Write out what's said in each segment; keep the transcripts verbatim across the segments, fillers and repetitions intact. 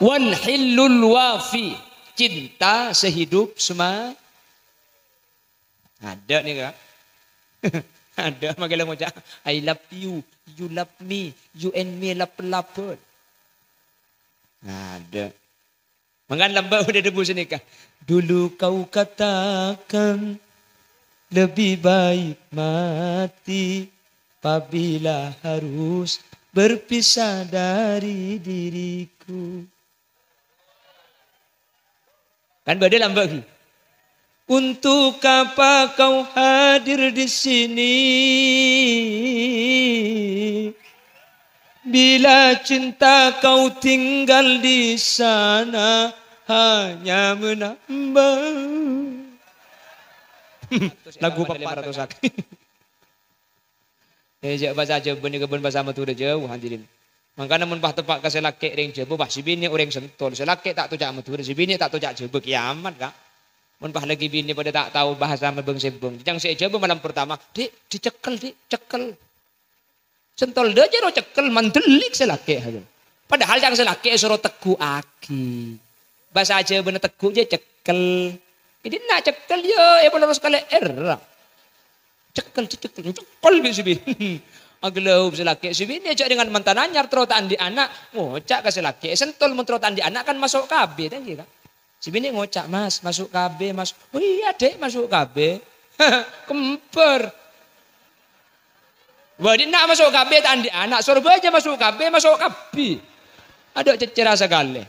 Wal hillul wafi, cinta sehidup sema-, ada nih, Kak. Ada makin ngoca', "I love you, you love me, you and me love love." Ada. Mangkana lambâ' udah debu sanèka. Dulu kau katakan, "Lebih baik mati pabila harus berpisah dari diriku." Kan bâdâ lambâ' ghi. "Untuk apa kau hadir di sini? Bila cinta kau tinggal di sana hanya menambah." Lagu papa ratusan. Eh, jhâ' bhâsa Jhâbâ nèka bân bhâsa Madhurâ jâu, hadirin. Mangkana mon pas teppa' ka sè lakè' rèng Jhâbâ, pas sè binè' orèng Sentol, sè lakè' ta' toca' Madhurâ, sè binè' ta' toca' Jhâbâ, kiamat, Ka'. Mon pas lakè binè padâ ta' tao bhâsa mèbâng-sèbâng. Jhâng sè è Jhâbâ malem pertama, "Dik, dicekkel, Dik, cekkel." Sentol dâjâ ro cekkel, mandellik sè lakè', hadirin. Padahal jhâng sè lakè' èsoro tegghu'aghi. Bhâsa Jhâbâna tegghu' jâ cekkel. Èdinna' cekkel, yâ, èpaloros kalè' èra. Cekkel, cekkel, cekkel bi' sè binè'. Aghâlâup sè lakè', sè binè' jhâ' dengan mantan anyar terro ta' andi' ana', ngoca' ka sè lakè', "Sentol mon terro ta' andi' ana' kan maso' K B, ta' ngghi, Ka'?" Sè binè' ngoca', "Mas, maso' K B, Mas." "Oh iyâ, Dek, maso' K B." Kembar. Wah, dinna' maso' K B ta' andi' ana', Sorbhâjâ maso' K B, maso' kabbhi. Adhu, cècèra sakalè.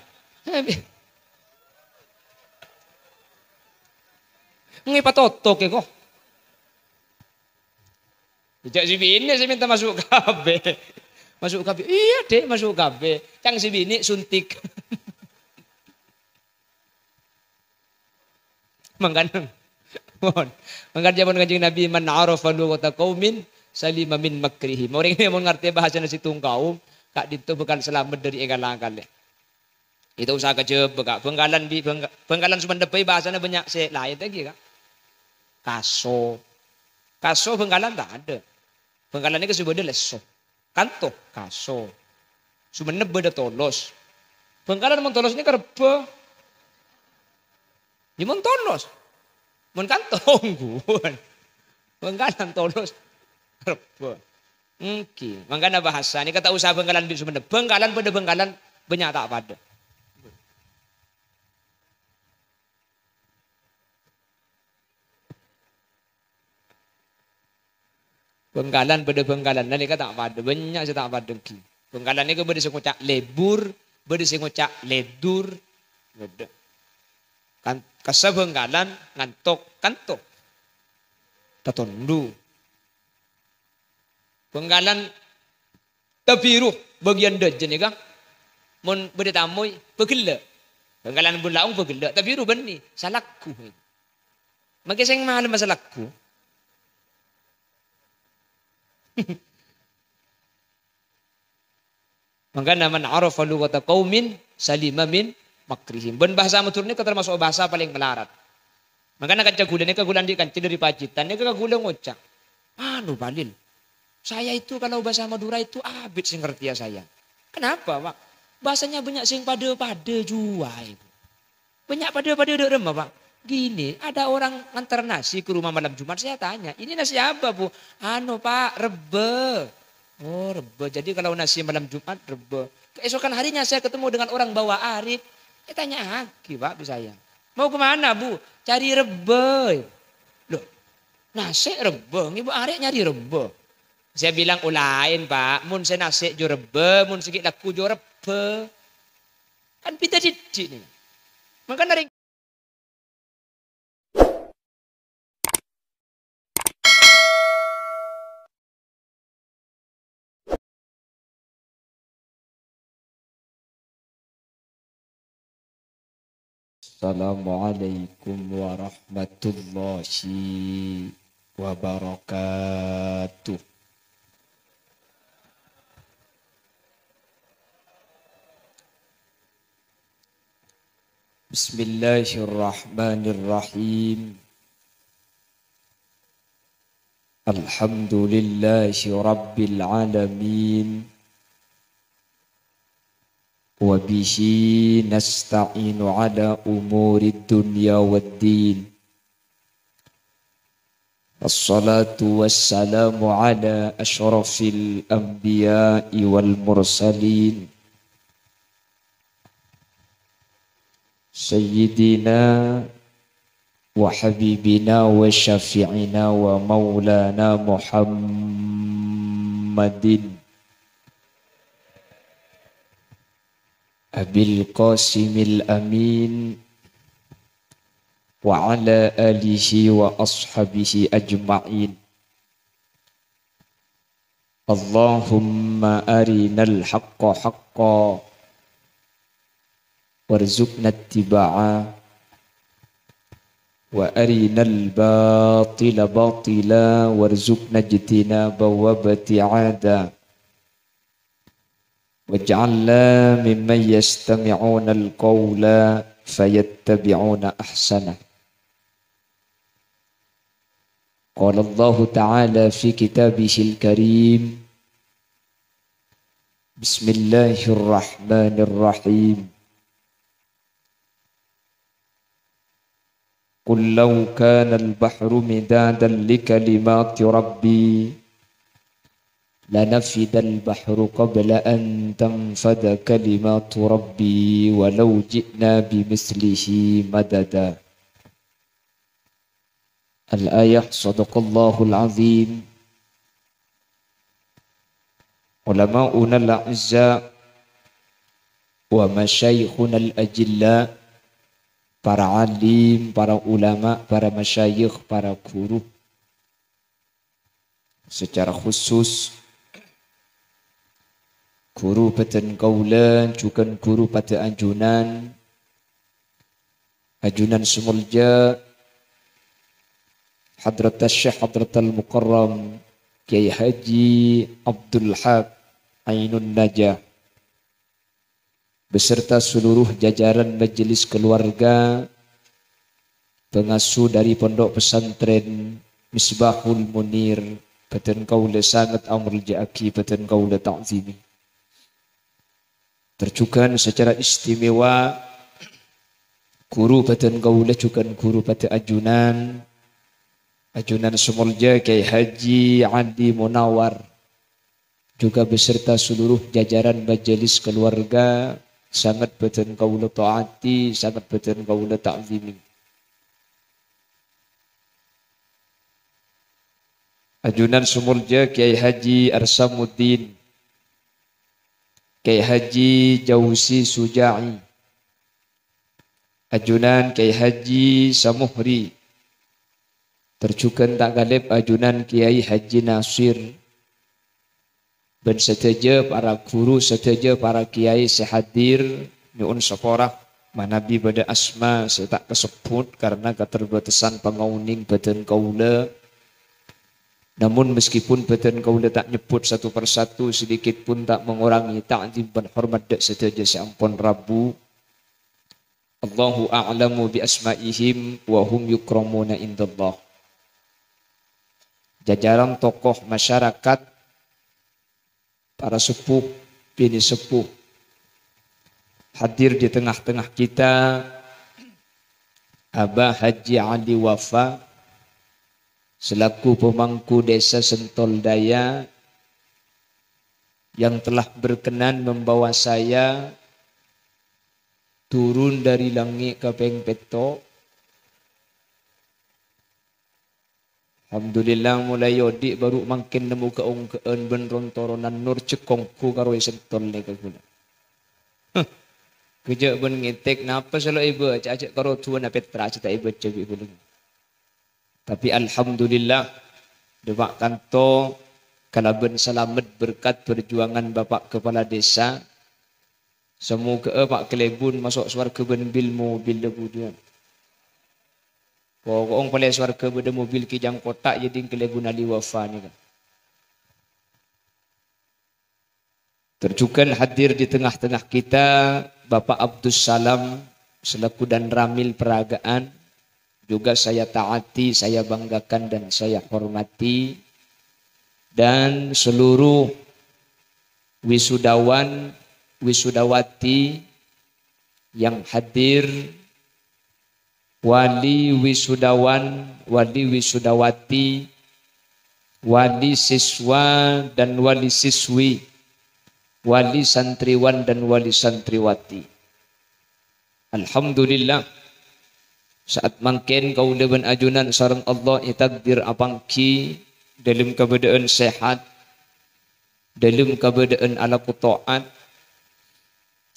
Ngèpatotok è ko. Jhâ' sè binè' sè mènta maso' K B. Maso' K B. "Iyâ, Dek, maso' K B." Cang sè binè' suntik. Mangkana, mon, mangkana jhâman Kanjeng Nabi, "Man arafa lughata qaumin salima min makrihim." Orèng sè mon ngartè bhâsana sèttong kaum, ka'dinto bhâkal salamet dâri èkala-kalè. Itu usaha ka Jhâbâ, Ka'. Bhângkalan bi', Bhângka-, Bhângkalan Sumenep bhâi bhâsana bânnya' sè laèn, ta' ngghi, Ka'? Kaso. Kaso Bhângkalan ta' adâ'. Bhângkalan nèka sè bâdâ Lesso. Kanto, Kaso. Sumenep bâdâ Tolos. Bhângkalan mon Tolos nèka Rebbhâ. Yâ mon Tolos. Mon Kanto, ongghuwân. Bhângkalan Tolos. Rebbhâ. Èngghi. Mangkana bhâsa nèka ta' osa Bhângkalan bi' Sumenep. Bhângkalan padâ Bhângkalan, bânnya' ta' padâ. Bhângkalan padâ Bhângkalan, nalèka ta' padâ, bânnya' sè ta' padâ, èngghi. Bhângkalan nèko bâdâ sè ngoca' lebur, bâdâ sè ngoca' ledur. Bâdâ. Kan, kassa Bhângkalan, ngantok, kanto. Tatondu. Bhângkalan Tabiru, bâgiyân dâjâ nèka. Mon bâdâ tamoy, bâghellâ'. Bhângkalan Bulaong bâghellâ', Tabiru bânnè, salagghu. Makè sèng malem salagghu. Mangkana man arafa lughata qaumin salima min makrihim. Bân bhâsa Madhurâ nèka tamaso' bhâsa palèng malarat. Mangkana kanca ghulâ nèka, ghulâ andi' kanca dâri Pacitan nèka ka ghulâ ngoca', "Anu, Balil, saya itu kalau bahasa Madura itu abit sè ngartèya saya." "Kenapa, Pak?" "Bahasanya banyak sè padâ-padâ jua itu. Banyak padâ-padâ dâ' remma, Pak. Gini, ada orang ngantar nasi ke rumah malam Jumat, saya tanya, 'Ini nasi apa, Bu?' 'Anu, Pak, rebbhâ.'" "Oh, rebbhâ. Jadi kalau nasi malam Jumat, rebbhâ." Keesokan harinya saya ketemu dengan orang bawa arè'. Ètanya'aghi, Pak, bi' saya. "Mau ke mana, Bu?" "Cari rebbhâ." "Loh, nasè' rebbhâ, ngèbâ arè' nyarè rebbhâ." Saya bilang, "Oh, laèn, Pak. Mon sè nasè' jhâ' rebbhâ, mon sè ghi' lagghu jhâ' rebbhâ." Kan bhidhâ dhiddhi' nèka. Mangkana rèng Assalamualaikum warahmatullahi wabarakatuh. Bismillahirrahmanirrahim. Alhamdulillahi rabbil alamin. وبه نستعين على أمور الدنيا والدين. والصلاة والسلام على أشرف الأنبياء والمرسلين، سيدنا وحبيبنا وشفيعنا ومولانا محمد أبي القاسم الأمين وعلى آله وأصحابه أجمعين. اللهم أرنا الحق حقا وارزقنا اتباعه، وأرنا الباطل باطلا وارزقنا اجتنابه وابتعاده، واجعلنا ممن يستمعون القول فيتبعون أحسنه. قال الله تعالى في كتابه الكريم: بسم الله الرحمن الرحيم. قل لو كان البحر مدادا لكلمات ربي لنفد البحر قبل أن تنفد كلمات ربي ولو جئنا بمثله مددا. الآية. صدق الله العظيم. Ulama'unal a'izza wa masyayikhunal ajilla, para alim, para ulama, para masyayikh, para guru. Secara khusus, guru bhâdhân kaulâ, jhughân guru padâ ajunan, ajunan sè molja Hadratus Syekh Hadratal Mukarram Kiai Haji Abdul Haq Ainun Najah, beserta seluruh jajaran majelis keluarga, pengasuh dari Pondok Pesantren Misbahul Munir, bhâdhân kaulâ sanget amolja'aghi, bhâdhân kaulâ ta'zimi. Terjhughân secara istimewa, guru bhâdhân kaulâ jhughân guru padâ ajunan, ajunan sè molja Kiai Haji Ali Munawar, juga beserta seluruh jajaran majelis keluarga, sanget bhâdhân kaulâ ta'ati, sanget bhâdhân kaulâ ta'zimi. Ajunan sè molja Kiai Haji Arsamuddin, Kiai Haji Jausi Suja'i, ajunan Kiai Haji Samuhri, terjhughân ta' ghâlib ajunan Kiai Haji Nasir, bân sadhâjâ para guru, sadhâjâ para kiai sè hadir, nyo'on sapora, manabi bâdâ asma sè ta' kasebbhut karna katerbatasan pangaonèng bhâdhân kaulâ. Namun, meskipun bhâdhân kaulâ ta' nyebbhut satu per satu, sedikit pun ta' mengurangi ta'zim bân hormat dâ' sadhâjâ sè ampon rabu. Allahu a'lamu bi asma'ihim wa hum yukramuna indallah. Jajaran tokoh masyarakat, para sepuh, bini sepuh, hadir di tengah-tengah kita, Abah Haji Ali Wafa, selaku pemangku Desa Sentol Daya, yang telah berkenan membawa saya turun dari langit kapèng pètto'. Alhamdulillah, molaè odi' bhuru mangkèn nemmo kaongga'an bân ron-toronan nur cè' ongghu karo è Sentol nèka ghulâ. Heh, ghâjâ' bân ngèntèk, napa sè lo' èbâca, ajâ' karo duwâna pètra sè ta' èbâca bi' ghulâ. Tapè alhamdulillah, dâpa' kanto kalabân salamet berkat perjuangan Bapak Kepala Desa. Samoghâ'â, Pa', kalèbun maso' sowarghâ bân bil-mobil dâ' budiyân. Poko'en palè sowarghâ bâdâ mobil Kijang Kotak, yâ ding kalèbun Ali Wafa nèka. Terjhughân hadir di tengah-tengah kita, Bapak Abdus Salam selaku Danramil Peragaan, juga saya taati, saya banggakan, dan saya hormati, dan seluruh wisudawan wisudawati yang hadir, wali wisudawan, wali wisudawati, wali siswa dan wali siswi, wali santriwan dan wali santriwati. Alhamdulillah, sa'at mangkèn kaulâ bân ajunan sareng Allah ètakdir apangghi dâlem kabâdâ'ân sehat, dâlem kabâdâ'ân alako ta'at,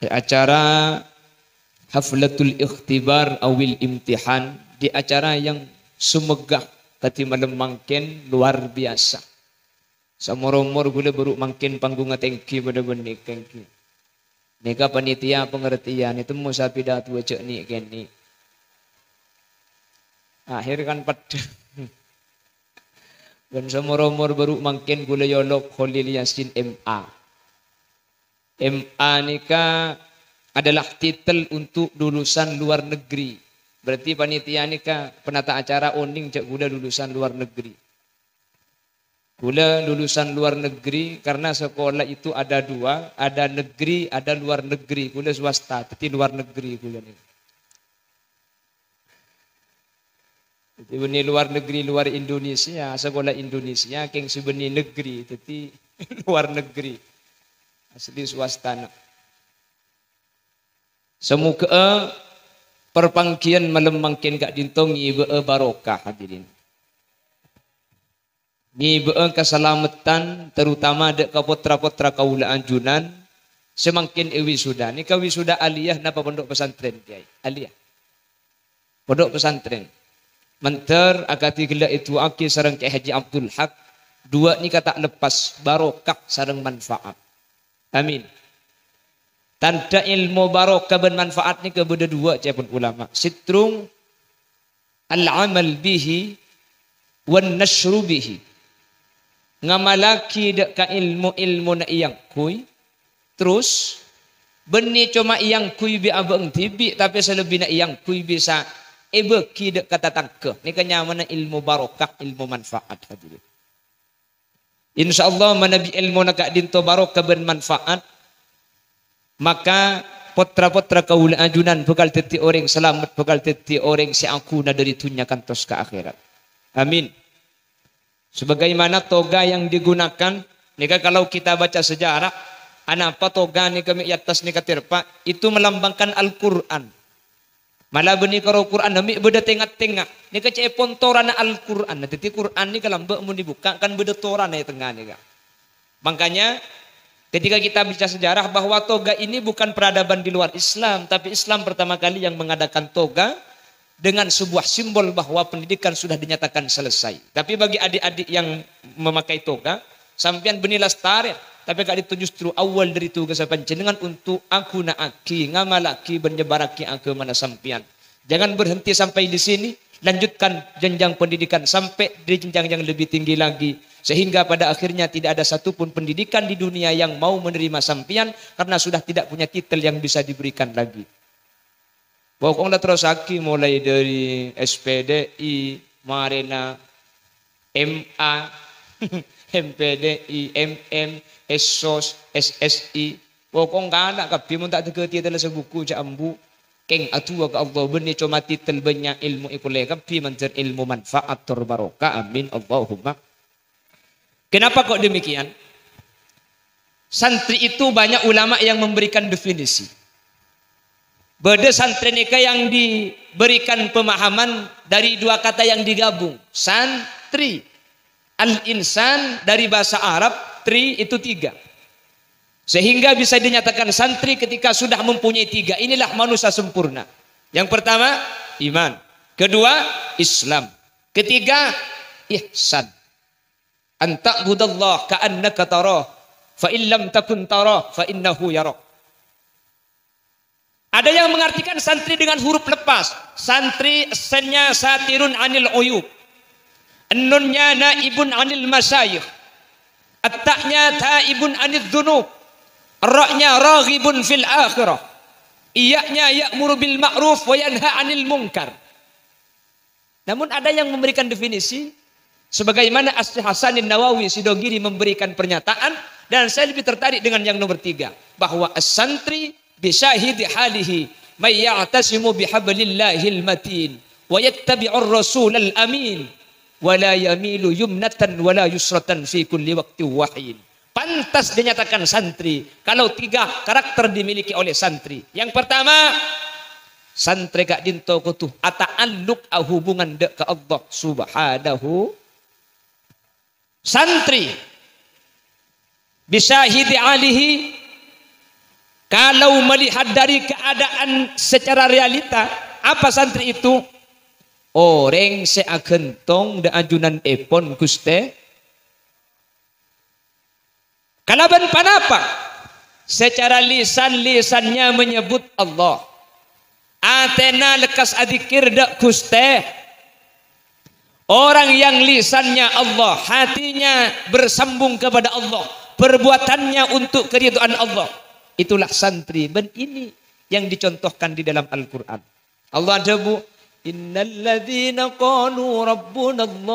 è acara haflatul ikhtibar awil imtihan, di acara yang sumegah kadhi malem mangkèn luar biasa. Saomor-omor ghulâ bâru' mangkèn pangghungnga tèngghi padâ bânnè kèngghi. Nèka panitia pangartèyan, ètemmo sapèda tuwâ jhâ' nè'-kènè'. Akhèr kan peddhâ. Bân saomor-omor bâru' mangkèn ghulâ èolok Kholil Yasin M A. M A nèka adalah titel untuk lulusan luar negeri. Berarti panitia nèka penata acara onèng jhâ' ghulâ lulusan luar negeri. Ghulâ lulusan luar negeri karena sekolah itu ada dua, ada negeri, ada luar negeri. Ghulâ swasta, dhâddhi luar negeri ghulâ nèka. Dhâddhi bânnè luar negeri, luar Indonesia, sekolah Indonesia, kèng sè bânnè negeri, dhâddhi luar negeri. Asli swastana. Samoghâ'â parpangghiyân malem mangkèn ka'dinto ngibâ'â barokah, hadirin. Ngibâ'â kasalameddhân, terutama dâ' ka potra-potra kaulâ ajunan sè mangkèn èwisuda. Nèka wisuda aliyah napa pondhuk pesantren, Kèyaè? Aliyah. Pondhuk pesantren. Mandhâr akadhi ghellâ' èdu'aaghi sareng Kèyaè Haji Abdul Haq, duwâ' nèka ta' lepas barokah sareng manfaat. Amin. Tandhâ èlmo barokah bân manfaat nèka bâdâ duwâ', ca'èpon ulama. Sèttrong al-amal bihi wan nasyru bihi. Ngamallaghi dâ' ka èlmo-èlmona èangghuy, terros bânnè coma èangghuy bi' abâ'eng dhibi', tapè salebbina èangghuy bisa èbâghi dâ' ka tatangghâ. Nèka nyamana èlmo barokah, èlmo manfaat, hadirin. Insyaallah, manabi èlmona ka'dinto barokah bân manfaat, maka potra-potra kaulâ ajunan bhâkal dhâddhi orèng salamet, bhâkal dhâddhi orèng sè aghuna dâri dhunnya kantos ka akhèrat. Amin. Sebagaimana toga yang digunakan, nèka kalau kita baca sejarah, anapa toga nèka mè' è attas nèka terpa', itu melambangkan Al-Qur'an. Mala bânnè karo Qur'an mè' bâdâ tengnga-tengnga. Nèka ca'èpon torana Al-Qur'an. Dhâddhi Qur'an nèka lambâ' mon èbukka' kan bâdâ torana è tengnga nèka. Makanya, ketika kita baca sejarah bahwa toga ini bukan peradaban di luar Islam, tapi Islam pertama kali yang mengadakan toga dengan sebuah simbol bahwa pendidikan sudah dinyatakan selesai. Tapi bagi adik-adik yang memakai toga, sampèyan bânnè lastarè, tapè ka'dinto justru awal dâri tugassa panjhennengngan untuk aghuna'aghi, ngamallaghi, bân nyebbhârraghi aghâmana sampèyan. Jangan berhenti sampai di sini, lanjutkan jenjang pendidikan sampai di jenjang yang lebih tinggi lagi, sehingga pada akhirnya tidak ada satupun pendidikan di dunia yang mau menerima sampèyan karena sudah tidak punya titel yang bisa diberikan lagi. Pokokna terrossaghi mulai dari S P D I, marèna M A, M P D I, M M, S sos, S S I. Pokok kala kabbhi mon ta' dhâgâ titel sabuku jhâ' ambu. Kèng adu'a ka Allah bânnè coma titel bânnya' èlmo èkollè kabbhi mandhâr èlmo manfaat tor barokah. Amin. Allahumma. Kenapa kok demikian? Santri itu banyak ulama yang memberikan definisi. Bâdâ santri nèka yang diberikan pemahaman dari dua kata yang digabung. Santri. Al-insan dari bahasa Arab, tri itu tiga. Sehingga bisa dinyatakan santri ketika sudah mempunyai tiga. Inilah manusia sempurna. Yang pertama, iman. Kedua, Islam. Ketiga, ihsan. An ta'budallah ka'annaka tarah, fa in lam takun tarah, fa innahu yarak. Ada yang mengartikan santri dengan huruf lepas. Santri, sennya satirun anil uyub. Nunnya naibun anil masyayikh. At-ta'nya taibun anil dzunub. Ra'nya raghibun fil akhirah. Iya'nya ya'muru bil ma'ruf wa yanha anil munkar. Namun ada yang memberikan definisi, sebagaimana Asy-, Hasanin Nawawi Sidogiri memberikan pernyataan, Dan saya lebih tertarik dengan yang nomor tiga, bahwa as-santri bisyahidi halihi, "May ya'tasimu bihablillahil matin, wa yattabi'ur rasulal amin, wa la yamilu yumnatan wa la yusratan fi kulli waqtin wahin." Pantas dinyatakan santri kalau tiga karakter dimiliki oleh santri. Yang pertama, santri ka'dinto kodhu ata'alluq ahubungan dha' ka Allah Subhanahu. Santri bisyahidi halihi, kalau melihat dari keadaan secara realita, apa santri itu? Orèng sè aghântong dha' ajunanèpon Ghustè. Kalabân ponapa? Secara lisan, lisannya menyebut Allah. Atèna lekkas adzikir dha' Ghustè. Orang yang lisannya Allah, hatinya bersambung kepada Allah, perbuatannya untuk keridhaan Allah. Itulah santri. Dan ini yang dicontohkan di dalam Al-Quran. Allah adhâbu, "Innal ladzina qalu rabbunallah,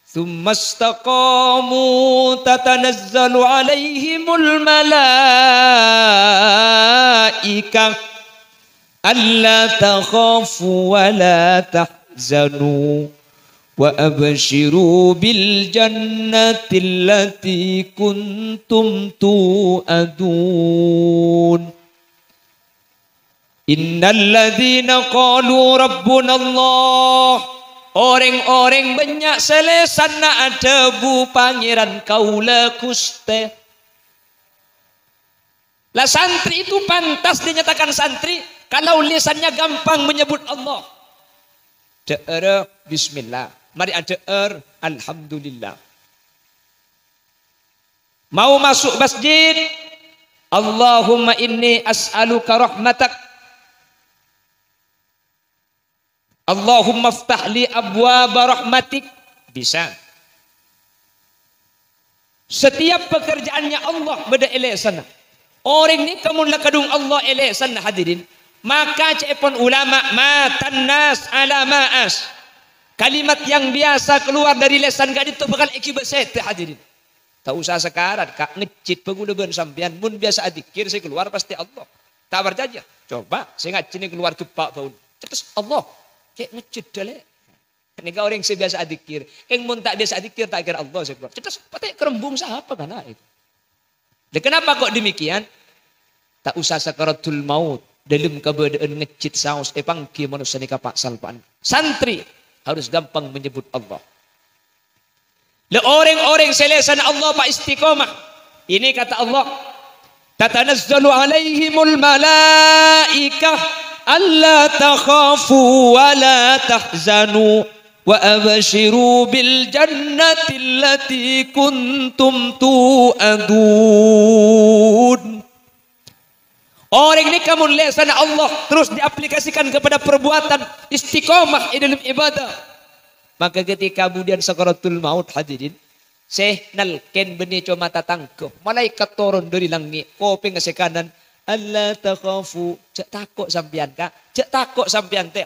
tsumma istaqamu tatanazzalu 'alaihimul malaikah alla takhafu wa la tahzanu wa absyiru bil jannati allati kuntum tu'adun." "Innal ladzina qalu rabbunallah." Orèng-orèng bânnya' sè lèsanna adhâbu, "Pangèran kaulâ Ghustè." Lah, santri itu pantas dinyatakan santri kalau lisannya gampang menyebut Allah. Dhâ'ârâ bismillah. Marè adhâ'âr alhamdulillah. Mau masuk masjid, "Allahumma inni as'aluka rahmatak. Allahumma ftah li abwaba rahmatik." Bisa. Setiap pekerjaannya Allah bâdâ è lèsanna. Orèng nèka mon la kadhung Allah è lèsanna, hadirin, maka ca'èpon ulama, "Matan nas ala ma as." Kalimat yang biasa keluar dari lèsan ka'dinto bhâkal èghibâ sèdhâ, hadirin. Ta' osa sakarat, Ka', ngejjhit bhâ kaulâ bân sampèyan, mon biyasa adzikir sè kalowar pastè Allah. Ta' parcajâ? Coba, sè ngajhi nèka kalowar gheppâ' bâuna. Cettos Allah, cè' ngejjhit dâlè. Nèka orèng sè biyasa adzikir. Kèng mon ta' biyasa adzikir, ta' kèra Allah sè kalowar. Cettos patè' kerembung sapa kana' itu. Lah, kenapa kok demikian? Ta' osa sakaratul maut, dâlem kabâdâ'ân ngejjhit saos èpangghi manossa nèka pa'-salpa'an. Santri harus gampang menyebut Allah. Lah, orèng-orèng sè lèsanna Allah pa' istiqomah. Ini kata Allah, "Tatanazzalu 'alaihimul malaikah alla takhafu wa la tahzanu wa absyiru bil jannati allati kuntum tu'adun." Orèng nèka mon lèsanna Allah terros diaplikasikan kepada perbuatan, istiqomah è dâlem ibadah, maka ketika budiyân sakaratul maut, hadirin, sè nalkèn bânnè coma tatangghâ, malaèkat toron dâri langngè', kopèngnga sè kanan, "Alla takhafu, jhâ' tako' sampèyan, Ka', jhâ' tako' sampèyan, tè."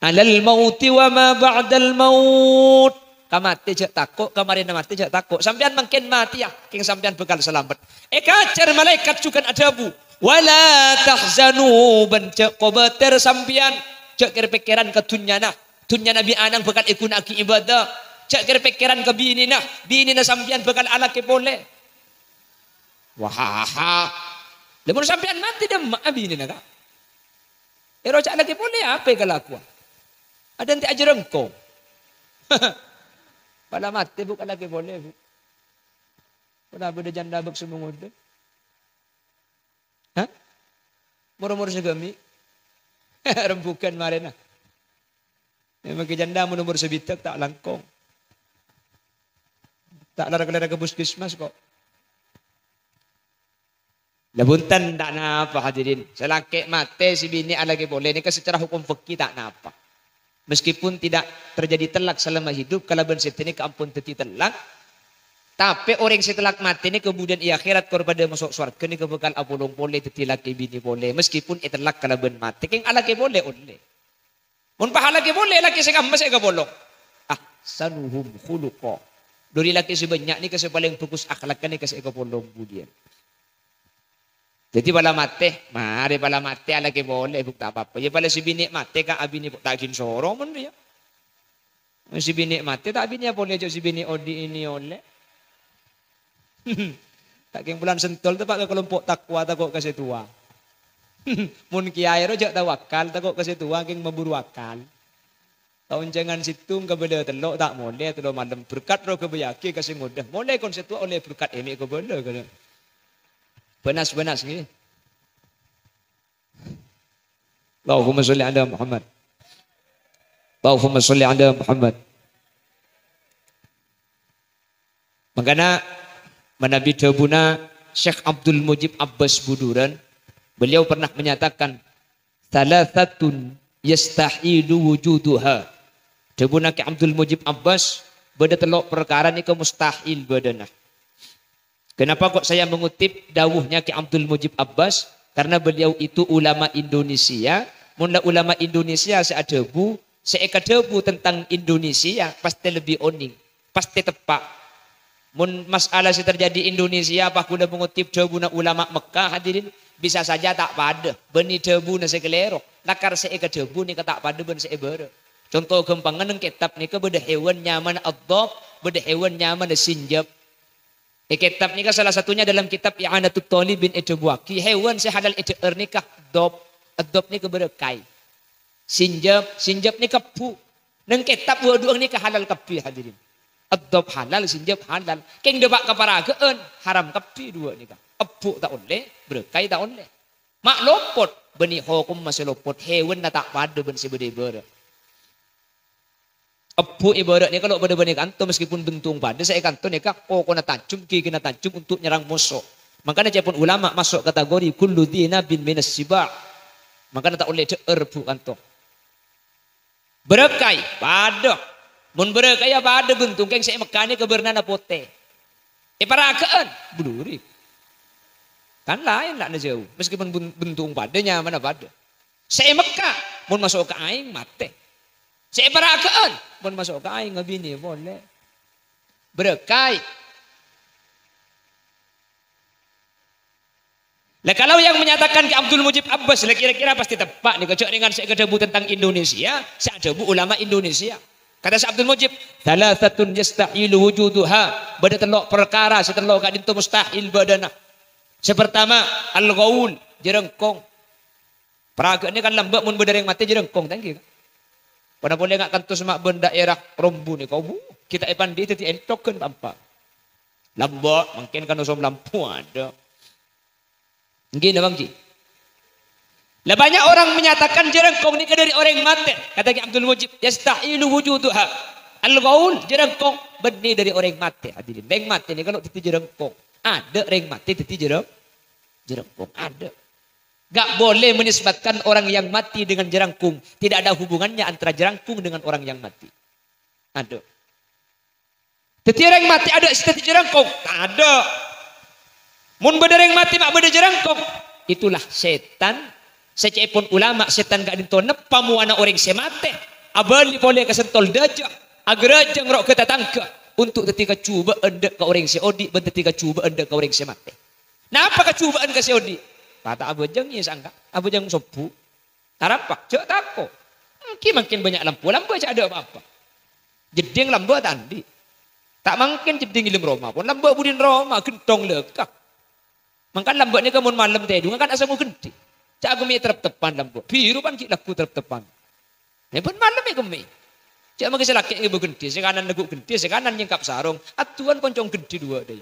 "Alal mauti wa ma ba'dal maut." Ka matè jhâ' tako', ka marèna matè jhâ' tako'. Sampèyan mangkèn matèya, kèng sampèyan bhâkal salamet. Èkajhâr malaèkat jhughân adhâbu, "Wa la tahzanu," bân jhâ' kobâtèr sampèyan. Jhâ' kèr-pèkkèran ka dhunnyana. Dhunnyana bi' ana'na bhâkal èghuna'aghi ibadah. Jhâ' kèr-pèkkèran ka binèna. Binèna sampèyan bhâkal alakè polè. Wah, lah, mon sampèyan matè, dâ' emma'a binèna, Ka'? Èro jhâ' alakè polè, apa èkalakowa? Adântè' ajârângko. Pala matè, Bu', alakè polè, Bu'. Pala bâdâ jhândhâ bâk sè mangondhâ. Hah? Mor-omor sagâmè'? Rembughân marèna. Memang jhândhâ mon omor sabidhâk ta' langkong. Ta' lar-kalèra ka puskesmas kok. Lah, bhunten, ta' napa, hadirin. Sè lakè' matè, sè binè' alakè polè, nèka secara hukum fikih ta' napa. Meskipun tidak terjadi telak selama hidup, kalabân sè dhâddhi nèka ampon dhâddhi telak. Tapè orèng sè telak matè nèka kemudian è akhèrat kor padâ maso' sowarghâ nèka bhâkal apolong polè dhâddhi lakè binè polè, meskipun ètellak kalabân matè. Kèng alakè polè ollè. Mon pahala kè polè lakè sè kamma sè kapolong. Ahsanuhum khuluqa. Dhuri lakè' sè bânnya' nèka sè palèng bhâghus akhlakka nèka sè èkapolong budiyân. Dhâddhi pala matè, marè pala matè alakè polè, Bu, ta' pa-apa. Yâ pala sè binè' matè, Ka', abinè po-, ta' ghin soro mon rèya. Sè binè' matè, ta' abinèya polè, jhâ' sè binè' odi' ini olè. Ta' kèng bulân sentol, teppa' ka kelompok takwa, tako' ka sè towa. Mon kèyaè ro jhâ' tawakal, tako' ka sè towa, kèng maburu akal. Taon jhângan sèttong kabâlâ tello' ta' molè tello' malem. Berkat ro ghâbâyyâghi ka sè ngodâ. Molè kon sè towa ollè berkat èmè' kabâlâ, kana. Bânas-bânas, ngghi. Allahumma sholli ala Muhammad. Allahumma sholli ala Muhammad. Mangkana manabi dhâbuna Syekh Abdul Mujib Abbas Buduran, beliau pernah menyatakan, "Thalathatun yastahilu wujuduha." Dhâbuna Ki Abdul Mujib Abbas, bâdâ tello' parkara nèka mustahil bâdâna. Kenapa kok saya mengutip dawuhnya Ki Abdul Mujib Abbas? Karena beliau itu ulama Indonesia. Mon la ulama Indonesia sè adhâbu, sè èkadhâbu tentang Indonesia, pastè lebbi onèng, pastè teppa'. Mon masalah sè terjadi Indonesia, apa kaulâ mengutip dhâbuna ulama Mekkah, hadirin, bisa saja ta' padâ, bânnè dhâbuna sè kalèro, lakar sè èkadhâbu nèka ta' padâ bân sè èbârâ'. Conto ghâmpangnga, neng kètab nèka bâdâ hèwan nyamana ad-dhab, bâdâ hèwan nyamana sinjab. È kètab nèka salah satunya dalam kitab I'anatut Thalibin èdhâbuwâghi, hèwan sè halal èdhâ'âr nèka dhab. Dhab nèka bârâkaè. Sinjab, sinjab nèka ebbhu'. Neng kètab wâ-, duwâ' nèka halal kabbhi, hadirin. Dhab halal, sinjab halal. Kèng dâpa' ka paraga'an, haram kabbhi duwâ' nèka. Ebbhu' ta' ollè, bârâkaè ta' ollè. Ma' lopot, bânnè hokomma sè lopot, hèwanna ta' padâ bân sè bâdâ è bârâ'. Ebbhu' è bârâ' nèka lo' padâ bânnè kanto, meskipun bentong padâ, sè è kanto nèka kokona tajhem, giginya tajhem untuk nyerang moso. Mangkana ca'èpon ulama maso' kategori kullu dzinabin minas siba'. Mangkana ta' ollè dhâ'âr ebbhu' kanto. Bârâkaè, padâ. Mon bârâkaè yâ padâ bentong, kèng sè è Mekkah nèka bârnana potè. È paraga'an, bâdhuri. Kan laèn la' na jâu, meskipun bun-, bentong padâ, nyamana padâ. Sè è Mekkah, mon maso' ka aèng, matè. Sè è paraga'an, mon maso' ka aèng, abinè polè. Bârâkaè. Lah, kalau yang menyatakan Ki Abdul Mujib Abbas, lah, kira-kira pasti teppa' nèka, jhâ' rèngan sè èkadhâbu tentang Indonesia, sè adhâbu ulama Indonesia. Kata Syekh Abdul Mujib, "Tsalasatun yastahilu wujuduha." Bâdâ tello' parkara sè tello' ka'dinto mustahil bâdâna. Sè partama, al-ghaul, jhârângkong. Paraga'an nèka kan lambâ' mon bâdâ rèng matè jhârângkong, ta' ènggi, kan? Padâ polè nga' kantos ma' bân daerah Rombu nèka, wuh, ghi' ta' èpandi dhâddhi ènthok kan pa-empa'. Lambâ', mangkèn kan osom lampu adâ. Ènggi napa ènggi? Lah, banyak orang menyatakan jhârângkong nèka dâri orèng matè. Kata Ki Abdul Mujib, "Yastahilu wujuduha." Al-ghaul, jhârângkong, bânnè dâri orèng matè, hadirin. Rèng matè nèka lo' dhâddhi jhârângkong. Adâ' rèng matè dhâddhi jhârâng-, jhârângkong. Adâ'. Nggak boleh menisbatkan orang yang mati dengan jerangkung. Tidak ada hubungannya antara jerangkung dengan orang yang mati. Adâ'. Dhâddhi orèng matè adâ' sè dhâddhi jerangkong? Tadâ'. Mon bâdâ orèng matè ma' bâdâ jerangkong, itulah sètan. Sè ca'èpon ulama, sètan ka'dinto neppa mowana orèng sè matè. Abâli polè ka sentol dâjâ, aghârâjâng ro' ka tatangghâ, untuk dhâddhi kacobâ'ân dâ' ka orèng sè odi' bân dhâddhi kacobâ'ân dâ' ka orèng sè matè. Napa kacobâ'ân ka sè odi'? Pas ta' abhâjâng, iyâ, sangka abhâjâng sobbhu. Tarapa, jhâ' tako'. Ènggi mangkèn bânnya' lampu, lambâ' jhâ' adâ' pa-apa. Jeddhing lambâ' ta' andi'. Ta' mangkèn jeddhing è dâlem roma, pon lambâ' budina roma, ghentong lèka. Mangkana lambâ' nèka mon malem tèdungnga kan asango gendhi. Jhâ' ghâmmi trep-teppan lambâ'. Biru pan ghi' lagghu trep-teppan. Nèbân malem è ghâmmi. Jhâ' mangkè sè lakè' ngèbâ gendhi, sè kanan neggu' gendhi, sè kanan nyèngkap sarong. Adduwân koncong gendhi duwâ' dâi.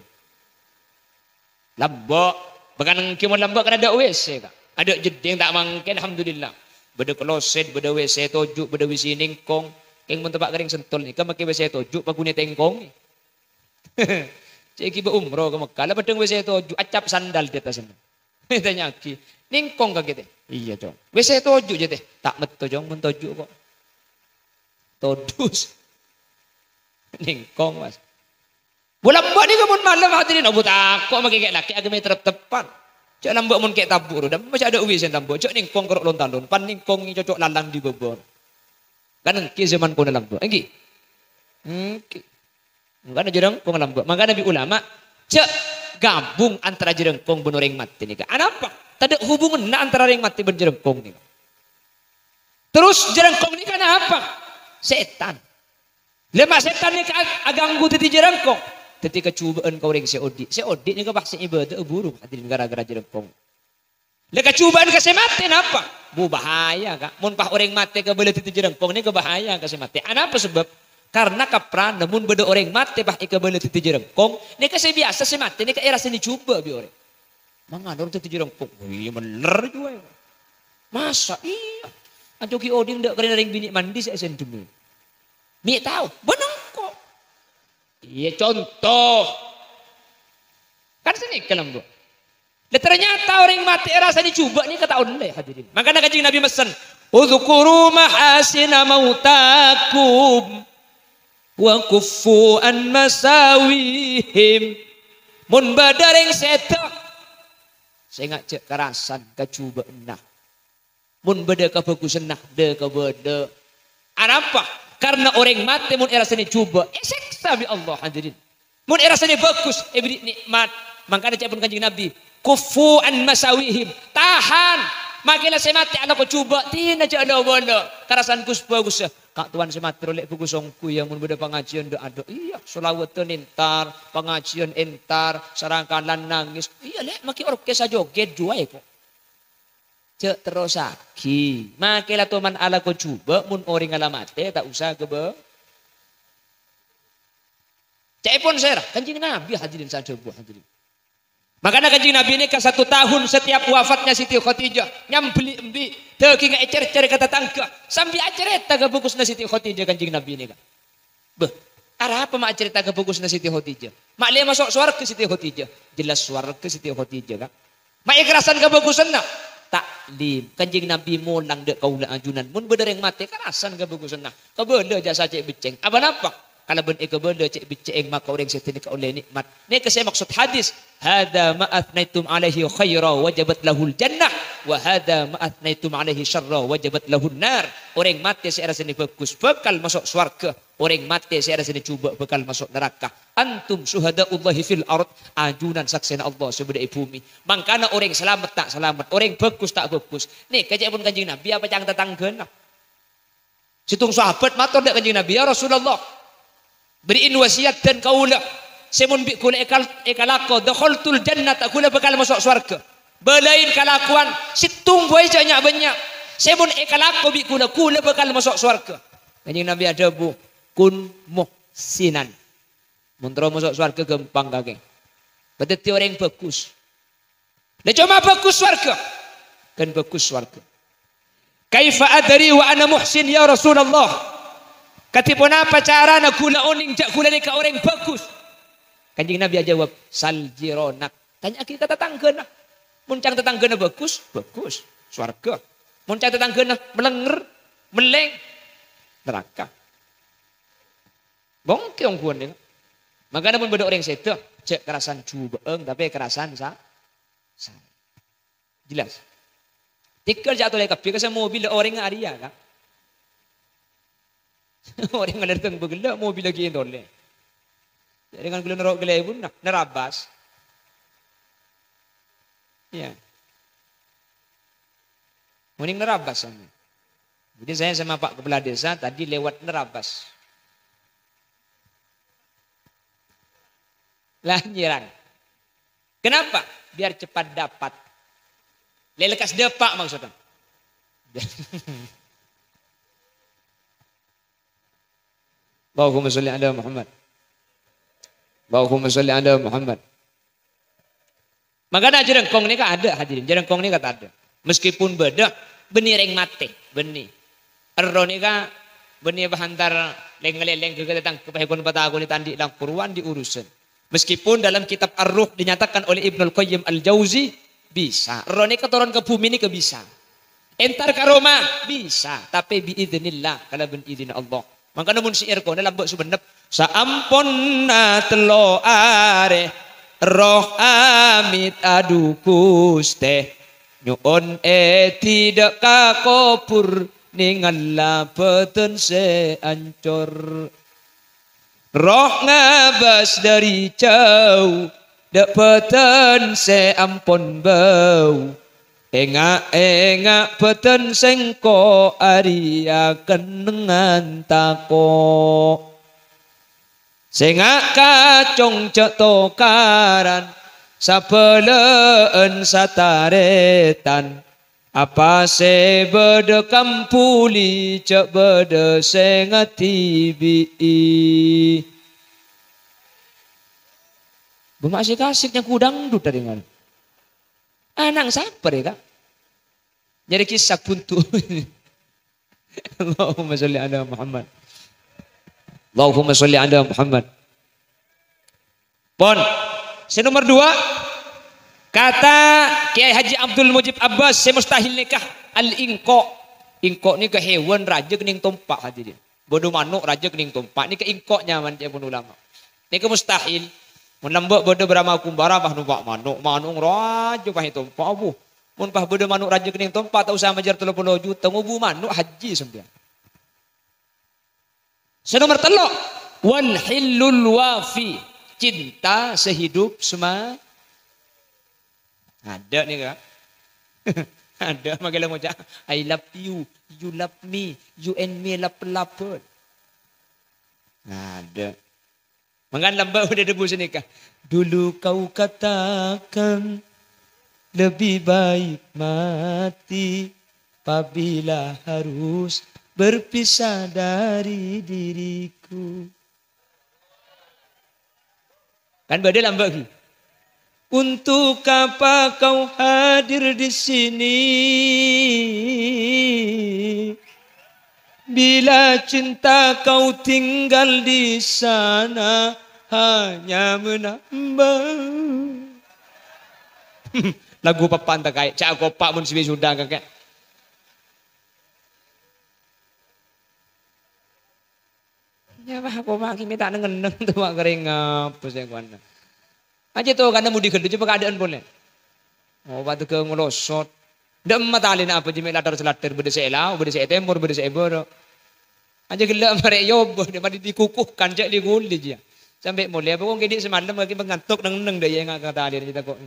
Lambâ'. Bâkana ènggi mon lambâ' kan adâ' W C, Ka'. Adâ' jeddhing ta' mangkèn, alhamdulillah. Bâdâ kloset, bâdâ W C toju', bâdâ W C nèngkong. Kèng mon teppa' ka rèng sentol nèka makè W C toju', paghunè tèngkong. Cè' ghibâ umroh ka Mekkah, la peddhâng W C toju', accap sandal di attasna. Ètanya'aghi, "Nèngkong kakè, Tè?" "Iyâ, Cong." "W C toju', jâ, Tè?" "Ta' metto, Cong, mon toju' ko'." Todus. Nèngkong, Mas. Bu, lambâ' nèka mon malem, hadirin, abu tako' makè kè' lakè' aghâmè trep-teppan. Jhâ' lambâ' mon kè' tabu' ro, dâmma jhâ' adâ' W C lambâ', jhâ' nèngkong karo lontalon, pan nèngkong cocok lalang di bâbâna. Kan ènggi zaman pona lambâ', ènggi? Ènggi. Mangkana jhârângkong lambâ'. Mangkana bi' ulama, jhâ' ghâbung antara jhârângkong bân orèng matè nèka. Anapa? Tadâ' hubunganna antara orèng matè bân jhârângkong nèka. Terros jhârângkong nèka napa? Sètan. Lha ma' sètan nèka ag-, aghânggu dhâddhi jhârângkong. Dhâddhi kajhubâ'ân ka orèng sè odi'. Sè odi' nèka pas sè ibâdâ'â burung, hadirin, ghârâ-ghârâ jhârângkong. Lha kajhubâ'ân ka sè matè napa? Bu, bahaya, Ka'. Mon pas orèng matè kabâlâ dhâddhi jhârângkong nèka bahaya ka sè matè. Anapa sabâb? Karna kaprana mon bâdâ orèng matè pas èkabâlâ dhâddhi jhârângkong, nèka sè biyasa sè matè nèka èrasana jhubâ' bi' orèng. Mangala orèng dhâddhi jhârângkong. Oh, iyâ, bhender jhuwâ. Masa iyâ? Anjhâ ghi' odi' endâ' karèna rèng binè' mandi sè èsèndhemmè. Mè' tao? Bân engko'. Iyâ, conto. Kan sanèka, Bu. Lah, ternyata orèng matè èrasana jhubâ' nèka ta' ollè, hadirin. Mangkana Kanjeng Nabi mesen, "Udzkuru mahasina mautakum wa kuffu an masawihim." Mon bâdâ rèng sèdhâ sè ngajhâk karasan kajhubâ'ânna. Mon bâdâ kabhâghusânna, dâ' kabâdâ. Anapa? Karna orèng matè mon èrasana jhubâ', èsèksa bi' Allah, hadirin. Mon èrasana bhâghus, èbèrri' nè'mat. Mangkana ca'èpon Kanjeng Nabi, "Kuffu an masawihim." Tahan. Makè la sè matè alako jhubâ', dina jhâ' la-bâlâ. Karasan ghus-bhâghussa. Ka' towan sè matè ro lè' bhâghus ongghu, yâ, mon bâdâ pangajiân dâ'-adâ'. Iyâ, sholawatan entar, pangajiân entar, sarangkalan nangès. Iyâ, lè', makè orkes ajogèd jhuwâ, kok. Jhâ' terrossaghi. Makè la toman alako jhubâ', mon orèngnga la matè, ta' osa ghâbâ. Ca'èpon sèra, Kanjeng Nabi, hadirin, sè adhâbu, hadirin. Mangkana Kanjeng Nabi nèka satu tahun setiap wafatnya Siti Khadijah, nyambelli embi', dâggingnga ècèr-cèr ka tatangghâ, sambi acarèta kabhâghusânna Siti Khadijah Kanjeng Nabi nèka. Bâh, arapa ma' acarèta kabhâghusânna Siti Khadijah? Ma' lè maso' sowarghâ Siti Khadijah? Jelas sowarghâ Siti Khadijah, Ka'. Ma' èkarasan kabhâghusânna? Ta'lim. Kanjeng Nabi molang dâ' kaulâ ajunan. Mon bâdâ rèng matè, karasan kabhâghusânna. Kabâlâ jasa cè' beccèng. Apa napa? Kalabân èkabâlâ cè' beccèng, maka orèng sè dhâddhi nèka ollè nè'mat. Nèka sè maksod hadis, "Hadza ma athnaitum alaihi khaira wajabat lahul jannah, wa hadza ma athnaitum alaihi syarra wajabat lahun nar." Orèng matè sè èrasana bhâghus bhâkal maso' sowarghâ. Orèng matè sè èrasana jhubâ' bhâkal maso' naraka. "Antum syuhada'ullahi fil ard." Ajunan saksèna Allah sè bâdâ è bhumè. Mangkana orèng salamet ta' salamet, orèng bhâghus ta' bhâghus. Nèka ca'èpon Kanjeng Nabi apa ca'èpon tatangghâna? Sèttong sahabat mator dâ' Kanjeng Nabi, "Ya Rasulullah, bherri'in wasiyat dân kaulâ, sè mon bi' kaulâ èkal-, èkalako, dakhaltul jannata, kaulâ bhâkal maso' sowarghâ. Bâlâi kalakowan sèttong bhâi jhâ' nya'-bânnya', sè mon èkalako bi' kaulâ, kaulâ bhâkal maso' sowarghâ." Kanjeng Nabi adhâbu, "Kun muhsinan." Mon terro maso' sowarghâ ghâmpang kakè. Dhâddhi orèng bhâghus. Lah coma bhâghus sowarghâ. Kan bhâghus sowarghâ. "Kaifa adri wa ana muhsin ya Rasulullah?" Kadhi ponapa carana kaulâ onèng jhâ' kaulâ nèka orèng bhâghus? Kanjeng Nabi ajâwâb, "Sal jiranak." Tanya'aghi ka tatangghâna. Mon ca'èpon tatangghâna bhâghus, bhâghus. Sowarghâ. Mon ca'èpon tatangghâna malenger, mellèng, naraka. Bângkè ongghuwân nèka. Mangkana mon bâdâ orèng sèdhâ, jhâ' karasan jhubâ'ân, tapè karasan sa-, sa-, jelas. Tèghâl jhâ' tolè kabbhi, kassa' mobil orèng arèya, Ka'. Orèng ngalèr teng bâghellâ', mobil lagi entolè. Jhâ' rèng ghulâ noro' ghâlèbun, nah, nerabas. Iya. Mending nerabas, sampeyan. Jadi saya sama Pak Kepala Desa tadi lewat nerabas. Lah, nyerang. Kenapa? Biar cepat dapat. Lelekas depak maksudnya. Allahumma sholli ala Muhammad. Allahumma sholli ala Muhammad. Mangkana jhârângkong nèka adâ', hadirin. Jhârângkong nèka ta' adâ'. Meskipun bâdâ, bânnè rèng matè, bânnè. Èrro nèka bânnè pahantar lèng-ngalèlèng ghâghâ tatangghâ, pahèkon patakonè ta' andi' langkor wa andi' urusan. Meskipun dalam kitab Ar-Ruh dinyatakan oleh Ibnul Qayyim Al-Jauzi, bisa. Èrro nèka toron ka bhumè nèka bisa. Entar ka roma, bisa. Tapè biidznillah, kalabân idinna Allah. Mangkana mon syair kona lambâ' sumennep. Saamponna tello arè, roh amit adu Ghustè. Nyo'on èdhidhâ' ka kobhur, nèngalla bhâdhân sè ancor. Roh ngabâs dâri jhâu, dâ' bhâdhân sè ampon bâu. Enga'-enga' bhâdhân sèngko' arèya kennengngan tako'. Sènga' kacong jhâ' tokaran, sabâlâ'ân satarètan. Apa sè bâdâ kampoli jhâ' bâdâ sè ngadhibi'i. Bâ' ma' asik-asik nyangko dangdut tadingan. Ana'na sapa rè, Ka'? Nyarè kisah buntu. Allahumma sholli ala Muhammad. Allahumma sholli ala Muhammad. Pon. Sè nomer dua, kata Kiai Haji Abdul Mujib Abbas sè mustahil nèka, al-ingko'. Ingko' nèka hewan rajâ kennèng tompa', hadirin. Bâdâ mano' rajâ kennèng tompa'. Nèka ingko' nyamana ca'èpon ulama. Nèka mustahil. Mon lambâ' bâdâ bârâmma kumbhârâ pas nompa' mano', mano' rajâ pas ètompa', abu. Mon pas bâdâ mano' rajâ kennèng tompa', ta' osa majâr tello polo juta, ngobu mano' haji sampèyan. Sè nomer tello', wal hillul wafi, cinta sehidup sema-, adâ' nèka. Adâ' mangkèla ngoca', "I love you, you love me, you and me love-love." Adâ'. Mangkana lambâ' bâdâ dhâbu sanèka, "Dulu kau katakan lebih baik mati pabila harus berpisah dari diriku." Kan bâdâ lambâ' ghi. "Untuk apa kau hadir di sini? Bila cinta kau tinggal di sana, hanya menambah." Lagu pèpèn ta' kaè, ca' kopa' mon sè wisuda kakè. Ya, wah, apa mangkèn mè' ta' neng-enneng to, Pak, kèrèng apa sè kowanna. Ajâ to, karena mudi ghâllu, coba kaadaan polè. Oh, padâ ghâ ngolosot. Dâ' emma talèna apa, jâ' mè' latèr-salatèr, bâdâ sè è lao, bâdâ sè è tèmor, bâdâ sè è bârâ'. Ajâ ghellâ' marè yoba, dâ' padâ dikukuhkan, cè' li-kulli, jiyâ. Sampè' molè, apa kok ghi' dhi' samalem, lagi ngantok neng-enneng, dâ' iyâ ngaka talèna, jiyâ tako'.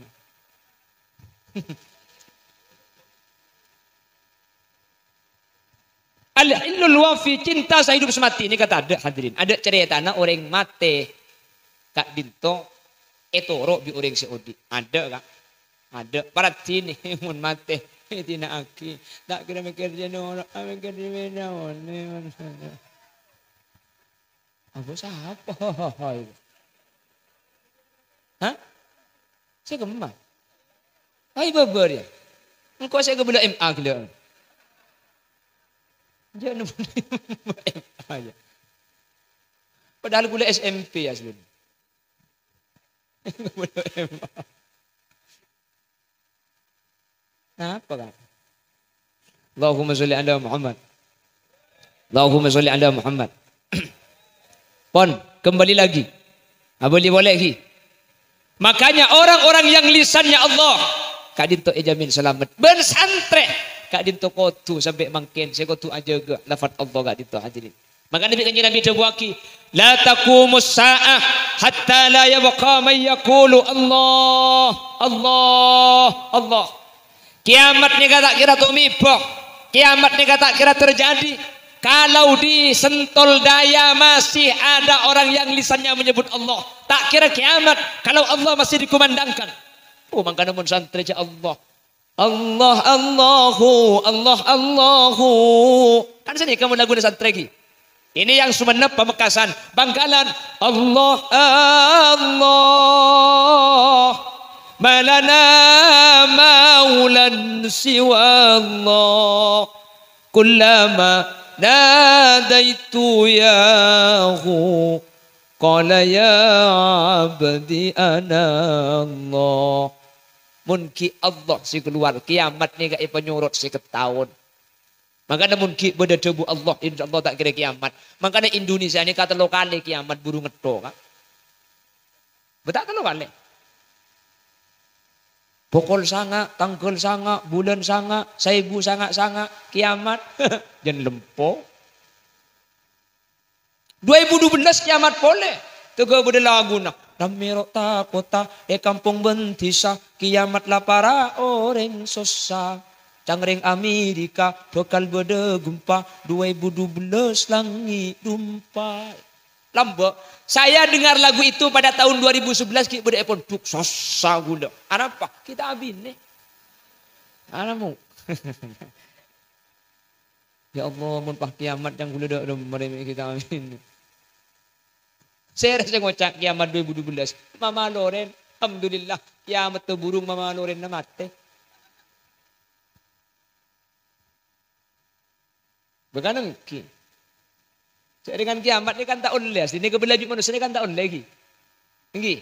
Al-hillul wafi, cinta sehidup semati. Nèka tadâ', hadirin. Adâ' carètana orèng matè ka'dinto ètoro' bi' orèng sè odi'. Adâ', Ka'. Adâ'. Parèddhina mon matè, èdina'aghi. Ta' kèra mèkkèr jâ' noro', a mèkkèr jâ' mènaonè. Apa sapa? Hah? Sè kemma? Hai, bâbâ rèya. Engko' sè kabellâ M A ghellâ'. Jâ' nemmona M A, ya. Padahal ghulâ S M P aslina. Kabellâ M A. Napa, Kak? Allahumma sholli ala Muhammad. Allahumma sholli ala Muhammad. Pon, kembali lagi. Abâli polè ghi. Makanya orang-orang yang lisannya Allah, ka'dinto èjamin salamet. Bân santrè, ka'dinto kodhu sampè' mangkèn, sè kodhu ajâgâ lafat Allah ka'dinto, hadirin. Maka Nabi, Kanjeng Nabi dhâbuwaghi, "La taqumus sa'ah hatta la yabqa man yaqulu Allah, Allah, Allah." Kiamat nèka ta' kèra tomèba. Kiamat nèka ta' kèra terjadi kalau di Sentul Daya masih ada orang yang lisannya menyebut Allah. Ta' kèra kiamat kalau Allah masih dikumandangkan. Oh, mangkana mon santrè jâ' Allah. Allah, Allahu, Allah, Allahu. Kan sanèka mon laguna santrè ghi. Ini yang Sumenep, Pamekasan, Bangkalan. Allah, Allah. Malana maulan siwa Allah. Kullama nadaitu yahu. Qala ya abdi ana Allah. Mon ghi' Allah sè kalowar, kiamat nèka èpanyorot sèket taon. Mangkana mon ghi' bâdâ dhâbu Allah, insyaallah ta' kèra kiamat. Mangkana Indonesia nèka tello kalè kiamat buru ngetto, Kak. Bâ' ta' tello kalè. Pokol sanga', tangghâl sanga', bulân sanga', saèbu sanga'-sanga', kiamat. Jân lempo. Dua èbu dua bellâs kiamat polè. Tèghâ bâdâ laguna. Lam mèro' ta-kota, è kampong bân dhisa, kiamat la para' orèng sossa. Cangrèng Amerika bhâkal bâdâ gempa, dua èbu dua bellâs langngè' dumpa. Lambâ', saya dengar lagu itu pada tahun dua ribu sebelas, ghi' bâdâ è pondhuk, sossa ghulâ. Arapa? Kita abinè. Anamu. Ya Allah, mon pas kiamat, ca'na ghulâ dâ' remma rè mè' kita abinè. Sèra sè ngoca' kiamat dua èbu dua bellâs. Mama Loren, alhamdulillah, kiamat tè burung, Mama Lorenna matè. Bhâkal ènggi. Sè ringan kiamat nèka kan ta' ollè, asli nèka bâlâjâ manossa nèka kan ta' ollè, ènggi. Ènggi.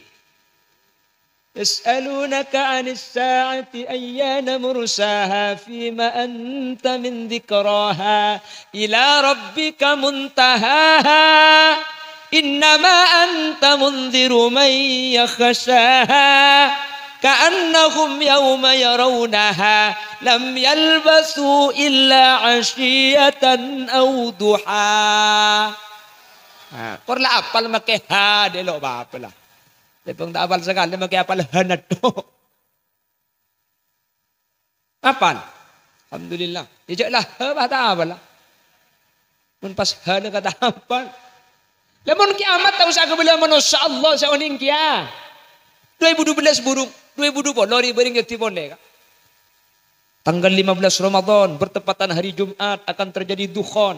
يسألونك عن الساعة أيان مرساها فيم أنت من ذكراها إلى ربك منتهاها إنما أنت منذر من يخشاها كأنهم يوم يرونها لم يلبثوا إلا عشية أو ضحاها. Nah, kor la apal makè ha, dâ' lo' apa-apa la. Lèbâng ta' apal sakalè, makè apal ha nèko. Apal? Alhamdulillah. Ya, jhâ' la ha, pas ta' apal la. Mon pas ha la kata apal. Lah, mon kiamat ta' osa kabâlâ manossa, Allah sè onèng kèya. Dua èbu dua bellâs burung, dua èbu dua puluh rè bârâng jadi polè, Ka'. Tanggal lima belas Ramadan, bertepatan hari Jumat, akan terjadi dukhon.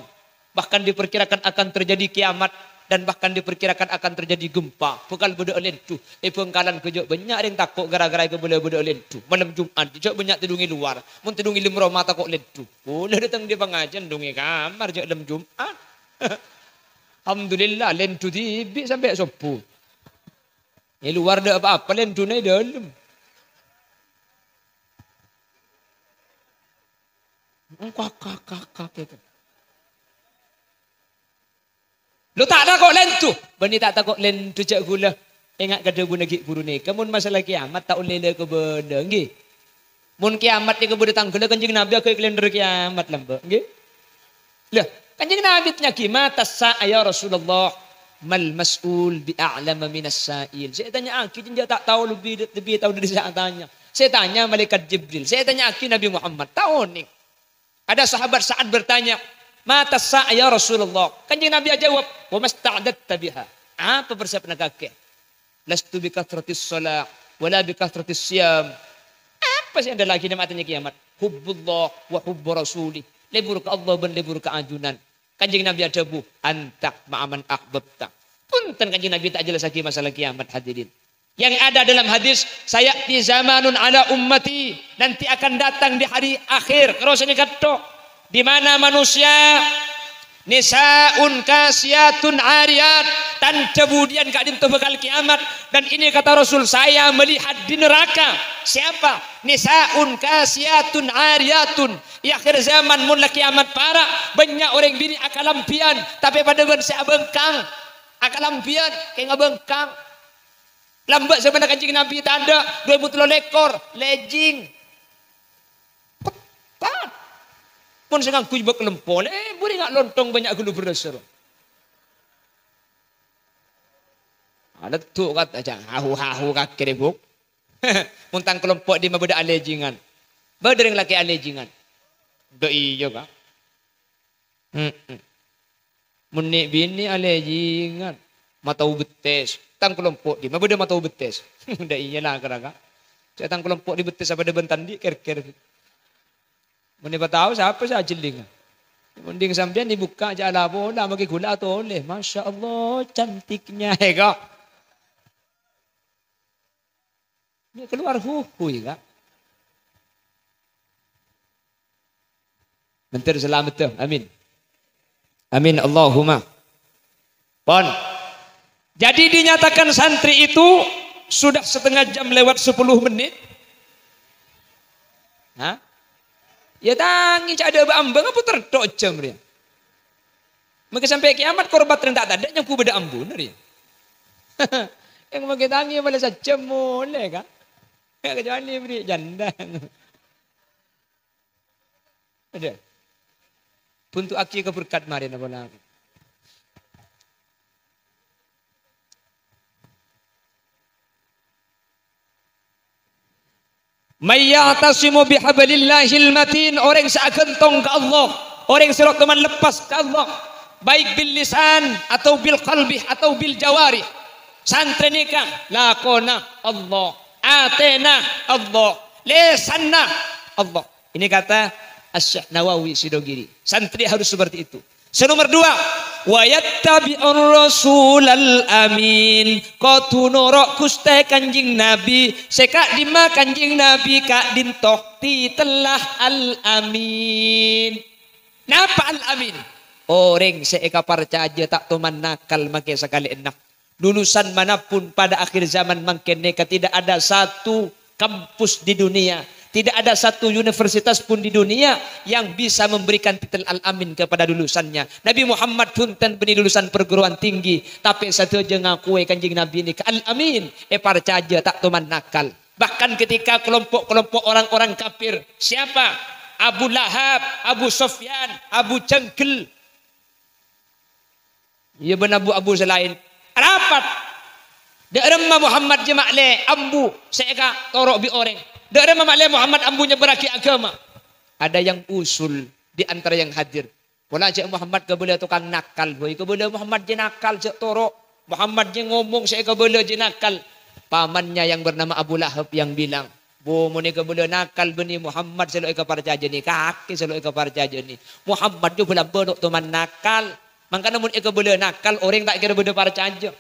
Bahkan diperkirakan akan terjadi kiamat dan bahkan diperkirakan akan terjadi gempa. Bhâkal bâdâ lèndhu. È Bhângkalan jhâ' bânnya' rèng tako' gara-gara kabâlâ bâdâ lèndhu. Malem Jumat jhâ' bânnya' tèdung è lowar. Mon tèdung è lem roma tako' lèndhu. Polè dâteng dâri pangajiân, tèdung è kamar jhâ' lem Jumat. Alhamdulillah, lèndhu dhibi' sampè' sobbhu. È lowar dâ' apa-apa, lèndhuna è dâlem. Kak, kak, kak, kak, gitu. Lo ta' tako' lèndhu? Bânnè ta' tako' lèndhu, jhâ' ghulâ. Enga' ka dhâbuna ghi' bhuru nèka, mon masalah kiamat ta' ollè la kabâlâ, ènggi. Mon kiamat nèka bâdâ tangghâlla, Kanjeng Nabi aghâbây kalèndher kiamat lambâ', ènggi. Lah, Kanjeng Nabi tanya'aghi, "Mata sa'a ya Rasulullah? Mal mas'ul bi a'lama minas sa'il." Sè ètanya'aghi jhâ' ta' tao lebbi, lebbi tao dâri sè atanya. Sè ètanya Malaikat Jibril, sè ètanya'aghi Nabi Muhammad, ta' onèng. Ada sahabat Sa'ad bertanya, "Mata sa'a ya Rasulullah?" Kanjeng Nabi ajâwâb, "Wa masta'dadta biha?" Apa persiapanna kakè? "Lastu bi kathratis shalah, wala bi kathratis siyam." Apa sè èandellaghi nèka matanya kiamat? "Hubbullah wa hubbu rasulih." Lebur ka Allah bân lebur ka ajunan. Kanjeng Nabi adhâbu, "Anta ma'a man ahbabta." Punten, Kanjeng Nabi ta' jelassaghi masalah kiamat, hadirin. Yang ada dalam hadis, "Sayati zamanun ala ummati," nanti akan datang di hari akhir. Terus ini kato, di mana manusia, "Nisa'un kasiyatun ariyat," tanda budiyân ka'dinto bhâkal kiamat. Dan ini kata Rasul, "Saya melihat di neraka." Siapa? "Nisa'un kasiyatun ariyatun." Di akhir zaman, mon la kiamat para', bânnya' orèng binè' akalambhiyân, tapè padâ bân sè abângkang. Akalambhiyân, kèng abângkang. Lambâ' zamana Kanjeng Nabi tadâ', dua èbu tello lèkor, lejing. Pèttan. Mon sè ngangghuy bâk lempo, lè, buri nga' lontong bânnya' ghâllu bherrâs, ro. Alettu' kat-, aja hahu-hahu kakè rè, Bu'. Mon tang kalompo' dimma bâdâ alejingan. Bâdâ rèng lakè' alejingan. Dâ' iyâ, Ka'. Mm-mm. Mon nè' binè' alejingan, matao bettes. Tang kalompo' dimma bâdâ matao bettes. Dâ' iyâ la kèra, Ka'. Cè' tang kalompo' di bettes apa dâ' bân tandhi' kèr-kèr. Mon èpatao sapa sè ajhellinga? Mending sampèyan èbukka' jhâ' la pola, maghi ghulâ atolè. Masya Allah, cantiknya, he, Ka'. Ini keluar huhu, ya, Kak. Mènter salamet, amin. Amin, Allahumma. Pon. Jadi dinyatakan santri itu sudah setengah jam lewat sepuluh menit. Hah? Ya tangi, ca'na bâ' ambâ' ngapotèr tok jam rèya. Mangkè sampè' kiamat korban rèng ta' tadâ' nyanggu bâdâ ambuna rèya. Yang mangkè tangi malè sajjhâm molè, Kak. Ya, kecuali bâri' janda. Ada. Buntu'aghi ka berkat marèna pola. "May ya'tasimu bihablillahil matin," orèng sè aghântong ka Allah, orèng sè lo' toman leppas ka Allah, baik bil lisan atau bil qalbi atau bil jawarih. Santrè nèka lakona Allah, atèna Allah, lèsanna Allah. Ini kata Asy-Syaikh Nawawi Sidogiri. Santrè harus seperti itu. Sè nomer dua, "Wa yattabi'ur rasulal amin." Kodhu noro' Ghustè Kanjeng Nabi, sè ka'dimma Kanjeng Nabi ka'dinto titella Al-Amin. Napa Al-Amin? Orèng sè èkaparcajâ ta' toman nakal makè sakalè'enna. Lulusan manapun pada akhir zaman mangkèn nèka tidak ada satu kampus di dunia, tidak ada satu universitas pun di dunia yang bisa memberikan titel Al-Amin kepada lulusannya. Nabi Muhammad bhunten bânnè lulusan perguruan tinggi, tapè sadhâjâ ngakoè Kanjeng Nabi nèka Al-Amin, èparcajâ ta' toman nakal. Bahkan ketika kelompok-kelompok orang-orang kafir, siapa? Abu Lahab, Abu Sufyan, Abu Jahal, iyâ, bân abu-abu sè laèn. Rapat. Dâ' remma Muhammad jiyâ ma'lè ambu sè èkatoro' bi' orèng. Dâ' remma ma'lè Muhammad ambu nyèbârraghi aghâma. Ada yang usul di antara yang hadir. Pola jâ' Muhammad kabâlâ tokang nakal, boy. Kabâlâ Muhammad jiyâ nakal, jâ' toro'. Muhammad jiyâ ngomong sè èkabâlâ jiyâ nakal. Pamannya yang bernama Abu Lahab yang bilang, "Bo, mon èkabâlâ nakal bânnè Muhammad sè lo' èkaparcajâni, kakè sè lo' èkaparcajâni. Muhammad jiyâ bâlâmbâ lo' toman nakal. Mangkana mon èkabâlâ nakal, orèng ta' kèra bâdâ parcajâ."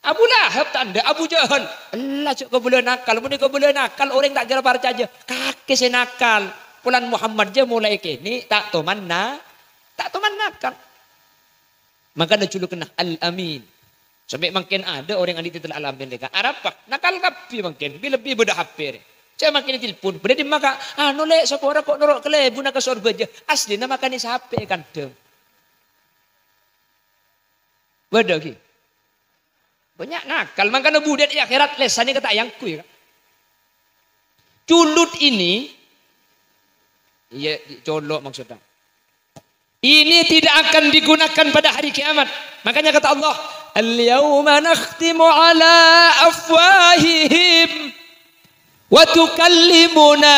Abu Lahab ta' endâ', Abu Jahal. "Ella jâ' kabâlâ nakal, mon èkabâlâ nakal, orèng ta' kèra parcajâ. Kakè sè nakal. Polana Muhammad jiyâ molaè kènè' ta' toman na-, ta' toman nakal." Mangkana julukanna Al-Amin. Sampè' mangkèn adâ' orèng andi' titel Al-Amin nèka. Arapa? Nakal kabbhi mangkèn. Bi-, lebbi bâdâ H P rè. Cè' mangkèn ètilpon. Bâdâ dimma, Ka'? Anu, Lè', sapora ko' noro' kalèbunna ka Sorbhâjâ. Aslina makanè sapè è kandhâng. Bâdâ ghi. Bânnya' nakal. Mangkana budiyân è akhèrat lèsanè ka ta' èangghuy, Ka'. Culut ini, iyâ, colo' maksudnya. Ini tidak akan digunakan pada hari kiamat. Makanya kata Allah, "Al-yauma nakhtimu ala afwahihim wa tukallimuna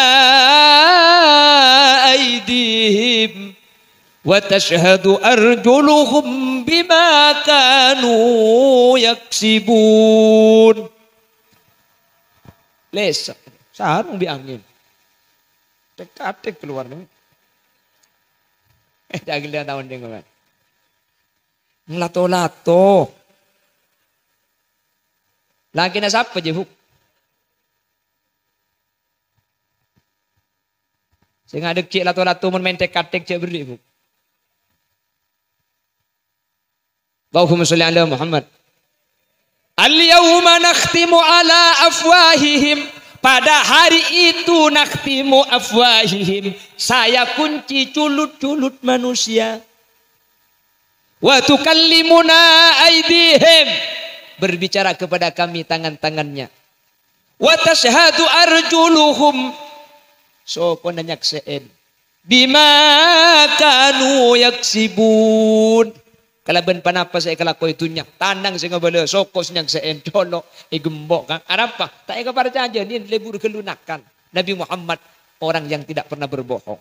aydihim wa tashhadu arjuluhum bima kanu yaksibun." Lèsa, sarong bi' angèn. Tek-katek kalowar, no. Eh, jagila taon ding, Pak. Nglato-lato. Lakèna sapa, jiyâ, Bu'? Sè ngadhek cè' lato-lato mon maèn tek-katek cè' berri', Bu'. Allahumma sholli ala Muhammad. "Al-yauma nakhtimu ala afwahihim." Pada hari itu nakhtimu afwahihim. Saya kunci culut-culut manusia. "Wa tukallimuna aydihim." Berbicara kepada kami tangan-tangannya. "Wa tashhadu arjuluhum." Sokona nyaksè'è. "Bima kanu yaksibun." Kalabân ponapa sè èkalako è dhunnya. Tanang sè ngabâlâ, soko sè nyaksè'è, colo' ègembok, Ka'. Arapa? Ta' èkaparcajâni, lebur ghâllu nakal. Nabi Muhammad orang yang tidak pernah berbohong.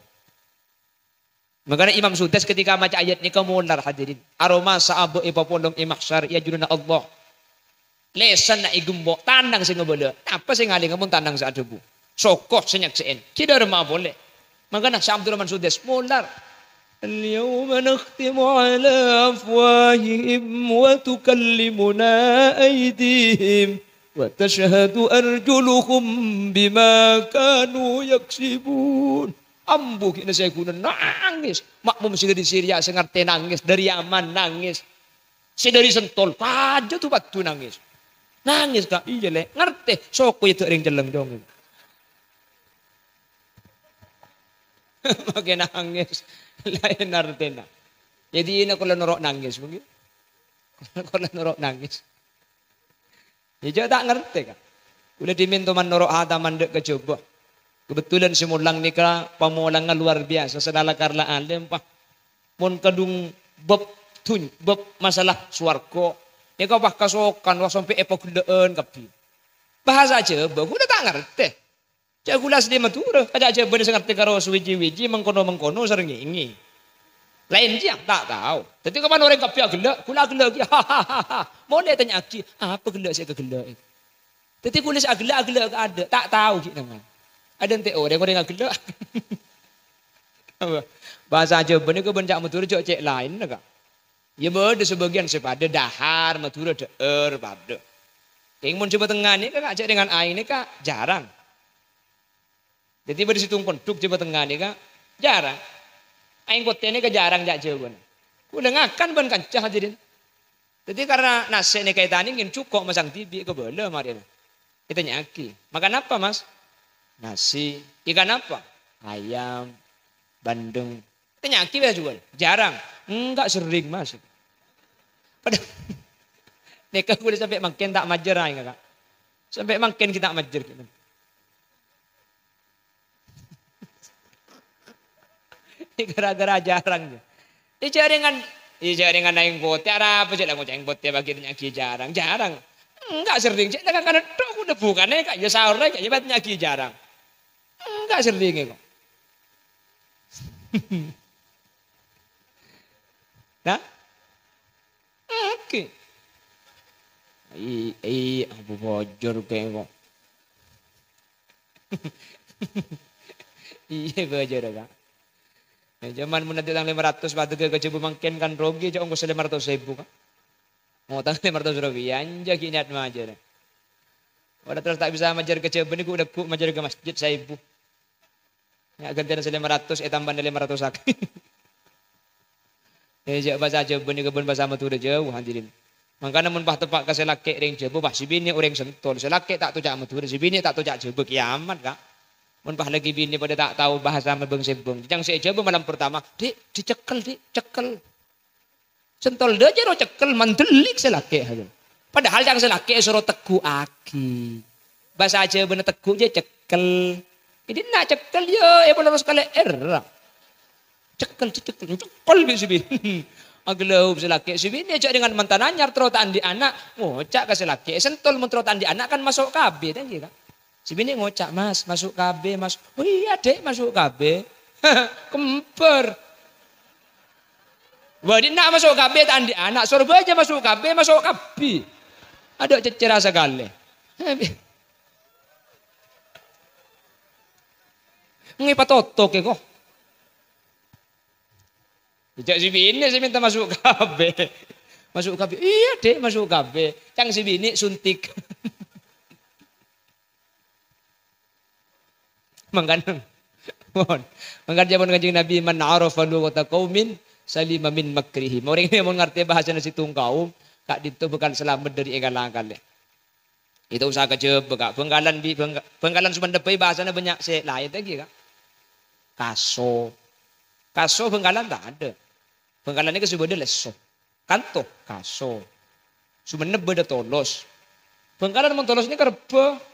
Mangkana Imam Sudes ketika maca ayat nèka molar, hadirin. Aroma saabâ' èpapolong è mahsyar è ajunanna Allah. Lèsanna ègembok, tanang sè ngabâlâ. Napa sè ngalènga mon tanang sè adhâbu? Soko sè nyaksè'è. Cè' dâremma polè. Mangkana Syekh Abdurrahman Sudes molar. "Al-yauma nakhtimu ala afwahihim wa tukallimuna aydihim wa tashhadu arjuluhum bima kanu yaksibun." Ambu ghi'na sè ghuna nangès. Makmum sè dâri Syria sè ngartè nangès, dâri Yaman nangès. Sè dâri Sentol, pajâ tu-padu nangès. Nangès, Ka'? Iyâ, Lè'. Ngartè, soko yâ dâ' rèng celleng, Cong. Makè nangès. Laèn artèna. Jadi, ini kaulâ noro' nangès, mungkin. Kaulâ noro' nangès. Iyâ, jâ' ta' ngartè, Ka'. Kaulâ dhimèn toman noro' hataman dâ' ka Jhâbâ. Kebetulan sè molang nèka pamolangnga luar biasa, sè lalakar la alim, Pak. Mon kadhung bab dun-, bab masalah sowarghâ, nèka, Pak, kasokan, wah, sampè' èpaghellâ'ân kabbhi. Bhâsa Jhâbâ, kaulâ ta' ngartè. Ca'na kaulâ asli Madhurâ, ka ca' Jhâbâna sè ngartè karo suwiji-wiji, mengkono-mengkono, srengenge. Laèn jiyâ, ta' tao. Dhâddhi, kapan orèng kabbhi aghellâ', kaulâ aghellâ'aghi. Molè ètanya'aghi, "Apa ghellâ' sè èkaghellâ'è?" Dhâddhi, kaulâ sè aghellâ', aghellâ' ka adâ', ta' tao ghi' nèngan. Adâ' ente' orèng, orèng aghellâ'. Apa? Bhâsa Jhâbâ nèko bân ca' Madhurâ jhâ' cè' laènna, Ka'. Iyâ, bâdâ sabâgiyân sè padâ, dahar, Madhurâ, dhâ'âr, padâ. Kèng mon Jhâbâ Tengnga nèka, Ka', cè' rèngan aèng nèka, jhârâng. Dhâddhi bâdâ sèttong pondhuk Jhâbâ Tengnga nèka jhârâng. Aèng potè nèka jhârâng ca' Jhâbâna. Kaulâ ngakan bân kanca, hadirin. Dhâddhi karna nasè' nèka ètanèngè, cokop masang dhibi' kabâlâ marèna. Ètanya'aghi, "Makan apa, Mas?" "Nasi." "Ikan apa?" "Ayam." "Bandeng." Ètanya'aghi bhâi jhuwâl. "Jhârâng." "Enggak, sering, Mas." Padahal nèka kaulâ sampè' mangkèn ta' majâr aèng, Ka'. Sampè' mangkèn ghi' ta' majâr, gitu. Gara-gara jhârâng. Iyâ, jhârèngan, iyâ, jhârèngan aèng potè, arapa jhâ' la ngoca' aèng potè bâgi nèka ghi' jhârâng. Jhârâng. Enggak sering, jhâ' la kan tok, kaulâ bhungana, Ka', iyâ saorè, Ka', iyâ bât nèka ghi' jhârâng. Enggak sering, kok. Nah? Oke. I, i, apa bojor kèng kok. Iyâ, bojor, Ka'. Yâ, jhâman mon nanti tang lèma ratos padâ ka Jhâbâ mangkèn kan rugi, jhâ' ongkos lèma ratos èbu, Ka'. Ngotang lèma ratos rupiah, anja ghi' niyat majâr. Ora terros ta' bisa majâr ka Jhâbâ nèko, lagghu' majâr ka masjid saèbu. Yâ, ghântèna sè lèma ratos, ètambâna lèma ratos akè. Eh, jhâ' bhâsa Jhâbâ nèka bân bhâsa Madhurâ jhâu, hadirin. Mangkana mon pas teppa' ka sè lakè' rèng Jhâbâ, pas sè binè' orèng Sentol, sè lakè' ta' toca' Madhurâ, sè binè' ta' toca' Jhâbâ, kiamat, Ka'. Mon pas lakè binè' padâ ta' tao bhâsa mabâng-sèbâng. Jhâng sè è Jhâbâ malam pertama, "Dik, dicekkel, Dik, cekkel." Sentol dâjâ ro cekkel, mandellik sè lakè', ha. Padahal jhâng sè lakè' èsoro tegghu'aghi. Bhâsa Jhâbâna tegghu' jâ cekkel. È dinna' cekkel, yâ, èpaloros kalè R. Cekkel, cekkel, cekkel bi' sè binè'. Aghâlâup sè lakè', sè binè' jhâ' dengan mantan anyar, terro ta' andi' ana', ngoca' ka sè lakè'. Sentol mon terro ta' andi' ana' kan maso' K B, ta' ènggi, Ka'? Sè binè' ngoca', "Mas, maso' K B, Mas." "Oh iyâ, Dek, maso' K B." Kembar. Wah, dinna' maso' K B, ta' andi' ana', soro bâjâ maso' K B, maso' kabbhi. Adâ' cècèra sakalè. Ngepatotok è, kok. Jhâ' sè binè' sè mènta maso' K B. Maso' K B. "Iyâ, Dek, maso' K B." Cang sè binè' suntik. Mangkana, mon, mangkana jhâman Kanjeng Nabi, "Man arafa lughata qaumin salima min makrihim." Orèng sè mon ngartè bhâsana sèttong kaum, ka'dinto bhâkal salamet dâri èkala-kalè. Èta' usaha ka Jhâbâ, Ka'. Bhângkalan bi' Bhângka-, Bhângkalan Sumenep bhâi bhâsana bânnya' sè laèn ta' ènggi, Ka'. Kaso. Kaso Bhângkalan ta' adâ'. Bhângkalan nèka sè bâdâ Lesso. Kanto, Kaso. Sumenep bâdâ Tolos. Bhângkalan mon Tolos nèka rebbhâ.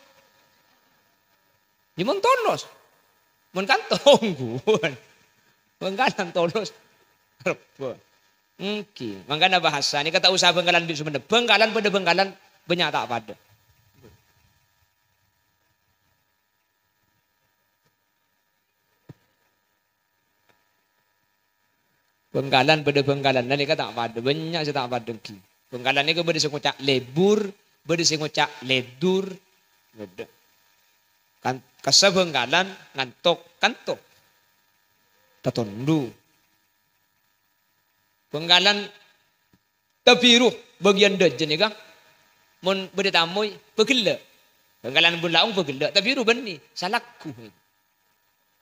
Yâ mon Tolos. Mon Kanto, ongghuwân. Bhângkalan Tolos rebbhâ. Ènggi. Mangkana bhâsa nèka ta' usaha Bhângkalan bi' Sumenep. Bhângkalan bâdâ Bhângkalan, bânnya' ta' padâ. Bhângkalan bâdâ Bhângkalan, nalèka ta' padâ, bânnya' sè ta' padâ ènggi. Bhângkalan nèka bâdâ sè ngoca' lebur, bâdâ sè ngoca' ledur. Bâdâ. Kan, kassa Bhângkalan, ngantok, kanto. Tatondu. Bhângkalan Tabiru, bâgiyân dâjâ nèka. Mon bâdâ tamoy, bâghellâ'. Bhângkalan Bulaong bâghellâ', Tabiru bânnè, salagghu.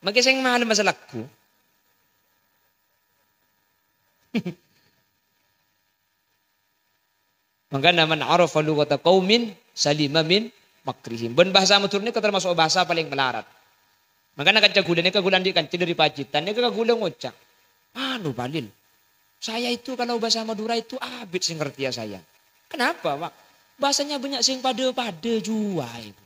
Makè sèng malem salagghu. Mangkana, "Man arafa lughata qaumin salima min makrihim." Bân bhâsa Madhurâ nèka tamaso' bhâsa palèng malarat. Mangkana kanca ghulâ nèka, ghulâ andi' kanca dâri Pacitan nèka ka ghulâ ngoca', "Anu, Balil, saya itu kalau bahasa Madura itu abit sè ngartèya saya." "Kenapa, Pak?" "Bahasanya banyak sing padâ-padâ jua itu."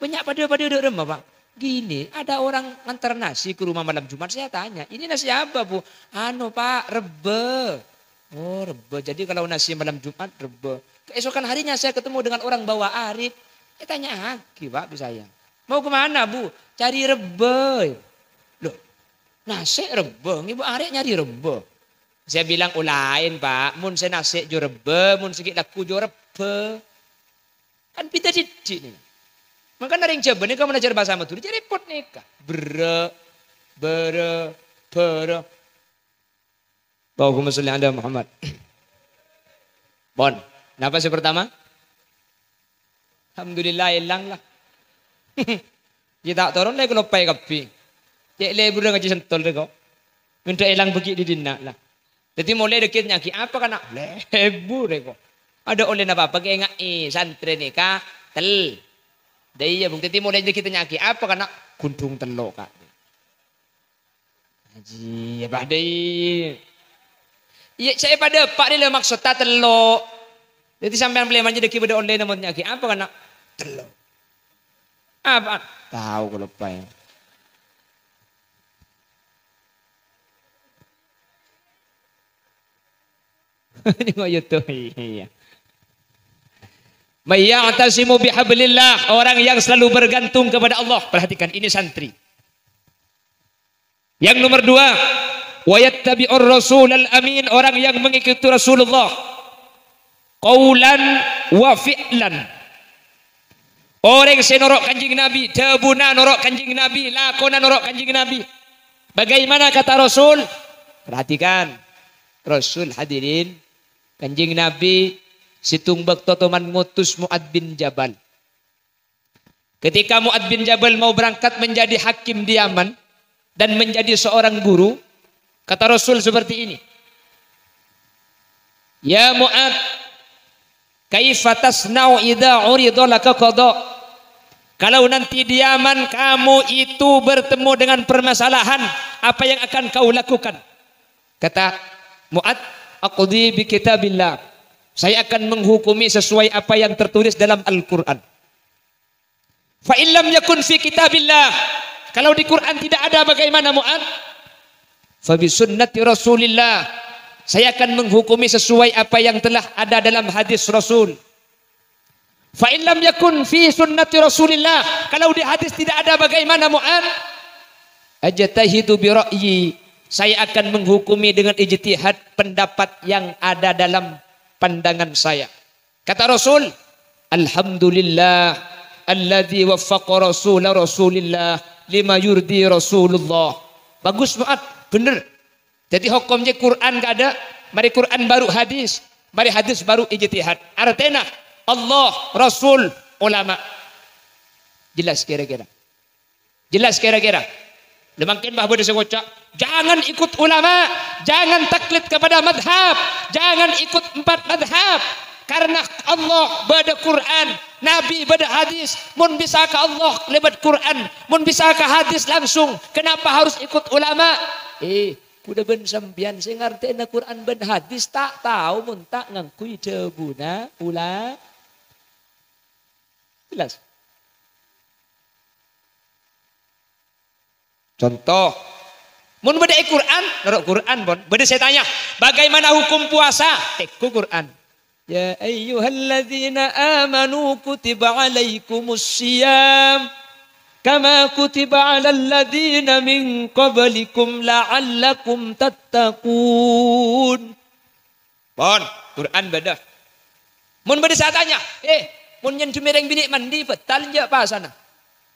"Banyak padâ-padâ dâ' remma, Pak?" "Gini, ada orang ngantar nasi ke rumah malam Jumat, saya tanya, 'Ini nasi apa, Bu?'" "Anu, Pak, rebbhâ." "Oh, rebbhâ. Jadi kalau nasi malam Jumat, rebbhâ." Keesokan harinya saya ketemu dengan orang bawa arèk. Ètanya'aghi, Pak, bi' saya. "Mau ke mana, Bu?" "Cari rebbhâ." "Loh, nasè' rebbhâ, ngèbâ arè' nyarè rebbhâ?" Saya bilang, "Oh, laèn, Pak. Mon sè nasè' jhâ' rebbhâ, mon sè ghi' lagghu jhâ' rebbhâ." Kan bhidhâ dhiddhi' nèka. Mangkana rèng Jhâbâ nèka mon ajhâr bhâsa Madhurâ, jhâ' rèpot nèka. Berrâ, bârâ, bârâ. Allahumma sholli ala Muhammad. Pon. Napa sè pertama? Alhamdulillah, èlang la. Iyâ ta' toron la èkaloppaè kabbhi. Cè' lebbhurrâ ngajhi sentol rèko. Mènta èlang bâgi' dhi dinna' la. Dhâddhi molaè dhâggi' nyaghi apa kana'? Lebbhur rèko. Adâ' ollèna apa-apa, kaènga'è santrè nèka tel-, dâ' iyâ, Bu. Dhâddhi molaè dhâggi' nyaghi apa kana'? Ghundhung tello', Ka'. Ajiyâ, Pak, dâi. Iyâ, sè èpadâpa' rè la maksodda tello'. Dhâddhi sampèyan palèman dhâggi' bâdâ ollèna mon nyaghi apa kana'? Tello'. Apa? Tao kaloppaè. Ini kok YouTube, iya. "May ya'tasimu bihablillah", orang yang selalu bergantung kepada Allah. Perhatikan, ini santri. Yang nomor dua, "Wa yattabi'ur rasulal amin", orang yang mengikuti Rasulullah. Qaulan wa fi'lan. Orèng sè noro' Kanjeng Nabi, dhâbuna noro' Kanjeng Nabi, lakona noro' Kanjeng Nabi. Bagaimana kata Rasul? Perhatikan. Rasul, hadirin, Kanjeng Nabi sèttong bâkto toman ngotos Mu'adz bin Jabal. Ketika Mu'adz bin Jabal mau berangkat menjadi hakim di Yaman dan menjadi seorang guru, kata Rasul seperti ini, "Ya Mu'adz, kaifa tasna'u idza urida laka qada?" Kalau nanti di Yaman kamu itu bertemu dengan permasalahan, apa yang akan kau lakukan? Kata Mu'adz, "Aqdi bi kitabillah." Saya akan menghukumi sesuai apa yang tertulis dalam Al-Quran. "Fa in lam yakun fi kitabillah", kalau di Quran tidak ada, bagaimana, Mu'adz? "Fa bi sunnati Rasulillah", saya akan menghukumi sesuai apa yang telah ada dalam hadis Rasul. "Fa in lam yakun fi sunnati Rasulillah", kalau di hadis tidak ada, bagaimana, Mu'adz? "Ajtahidu bi ra'yi", saya akan menghukumi dengan ijtihad, pendapat yang ada dalam pandangan saya. Kata Rasul, "Alhamdulillah alladzi waffaqa rasula Rasulillah lima yurdi Rasulullah." Bagus, Mu'adz. Bener. Dhâddhi hokom jâ Quran kaadâ', marè Quran bhuru hadis, marè hadis bhuru ijtihad. Artèna Allah, Rasul, ulama. Jelas kira-kira? Jelas kira-kira? Lè mangkèn bâ bâdâ sè ngoca', "Jangan ikut ulama, jangan taklid kepada madhab, jangan ikut empat madhab." Karena Allah bâdâ Quran, Nabi bâdâ hadis. Mon bisa ka Allah lèbât Quran, mon bisa ka hadis langsung, kenapa harus ikut ulama? Eh, kaulâ bân sampèyan sè ngartèna Quran bân hadis ta' tao mon ta' ngangghuy dhâbuna ula-, jelas? Conto, mon bâdâ è Quran, noro' Quran, pon. Bâdâ sè tanya, "Bagaimana hukum puasa?" Tèngghu Quran. "Ya ayyuhalladzina amanu kutiba alaikumus siyam kama kutiba alal ladzina min qablikum la'allakum tattaqun." Pon, Quran bâdâ. Mon bâdâ sè atanya, "Eh, mon nyèndhem orèng binè' mandi, bâtal enjâ' pasana?"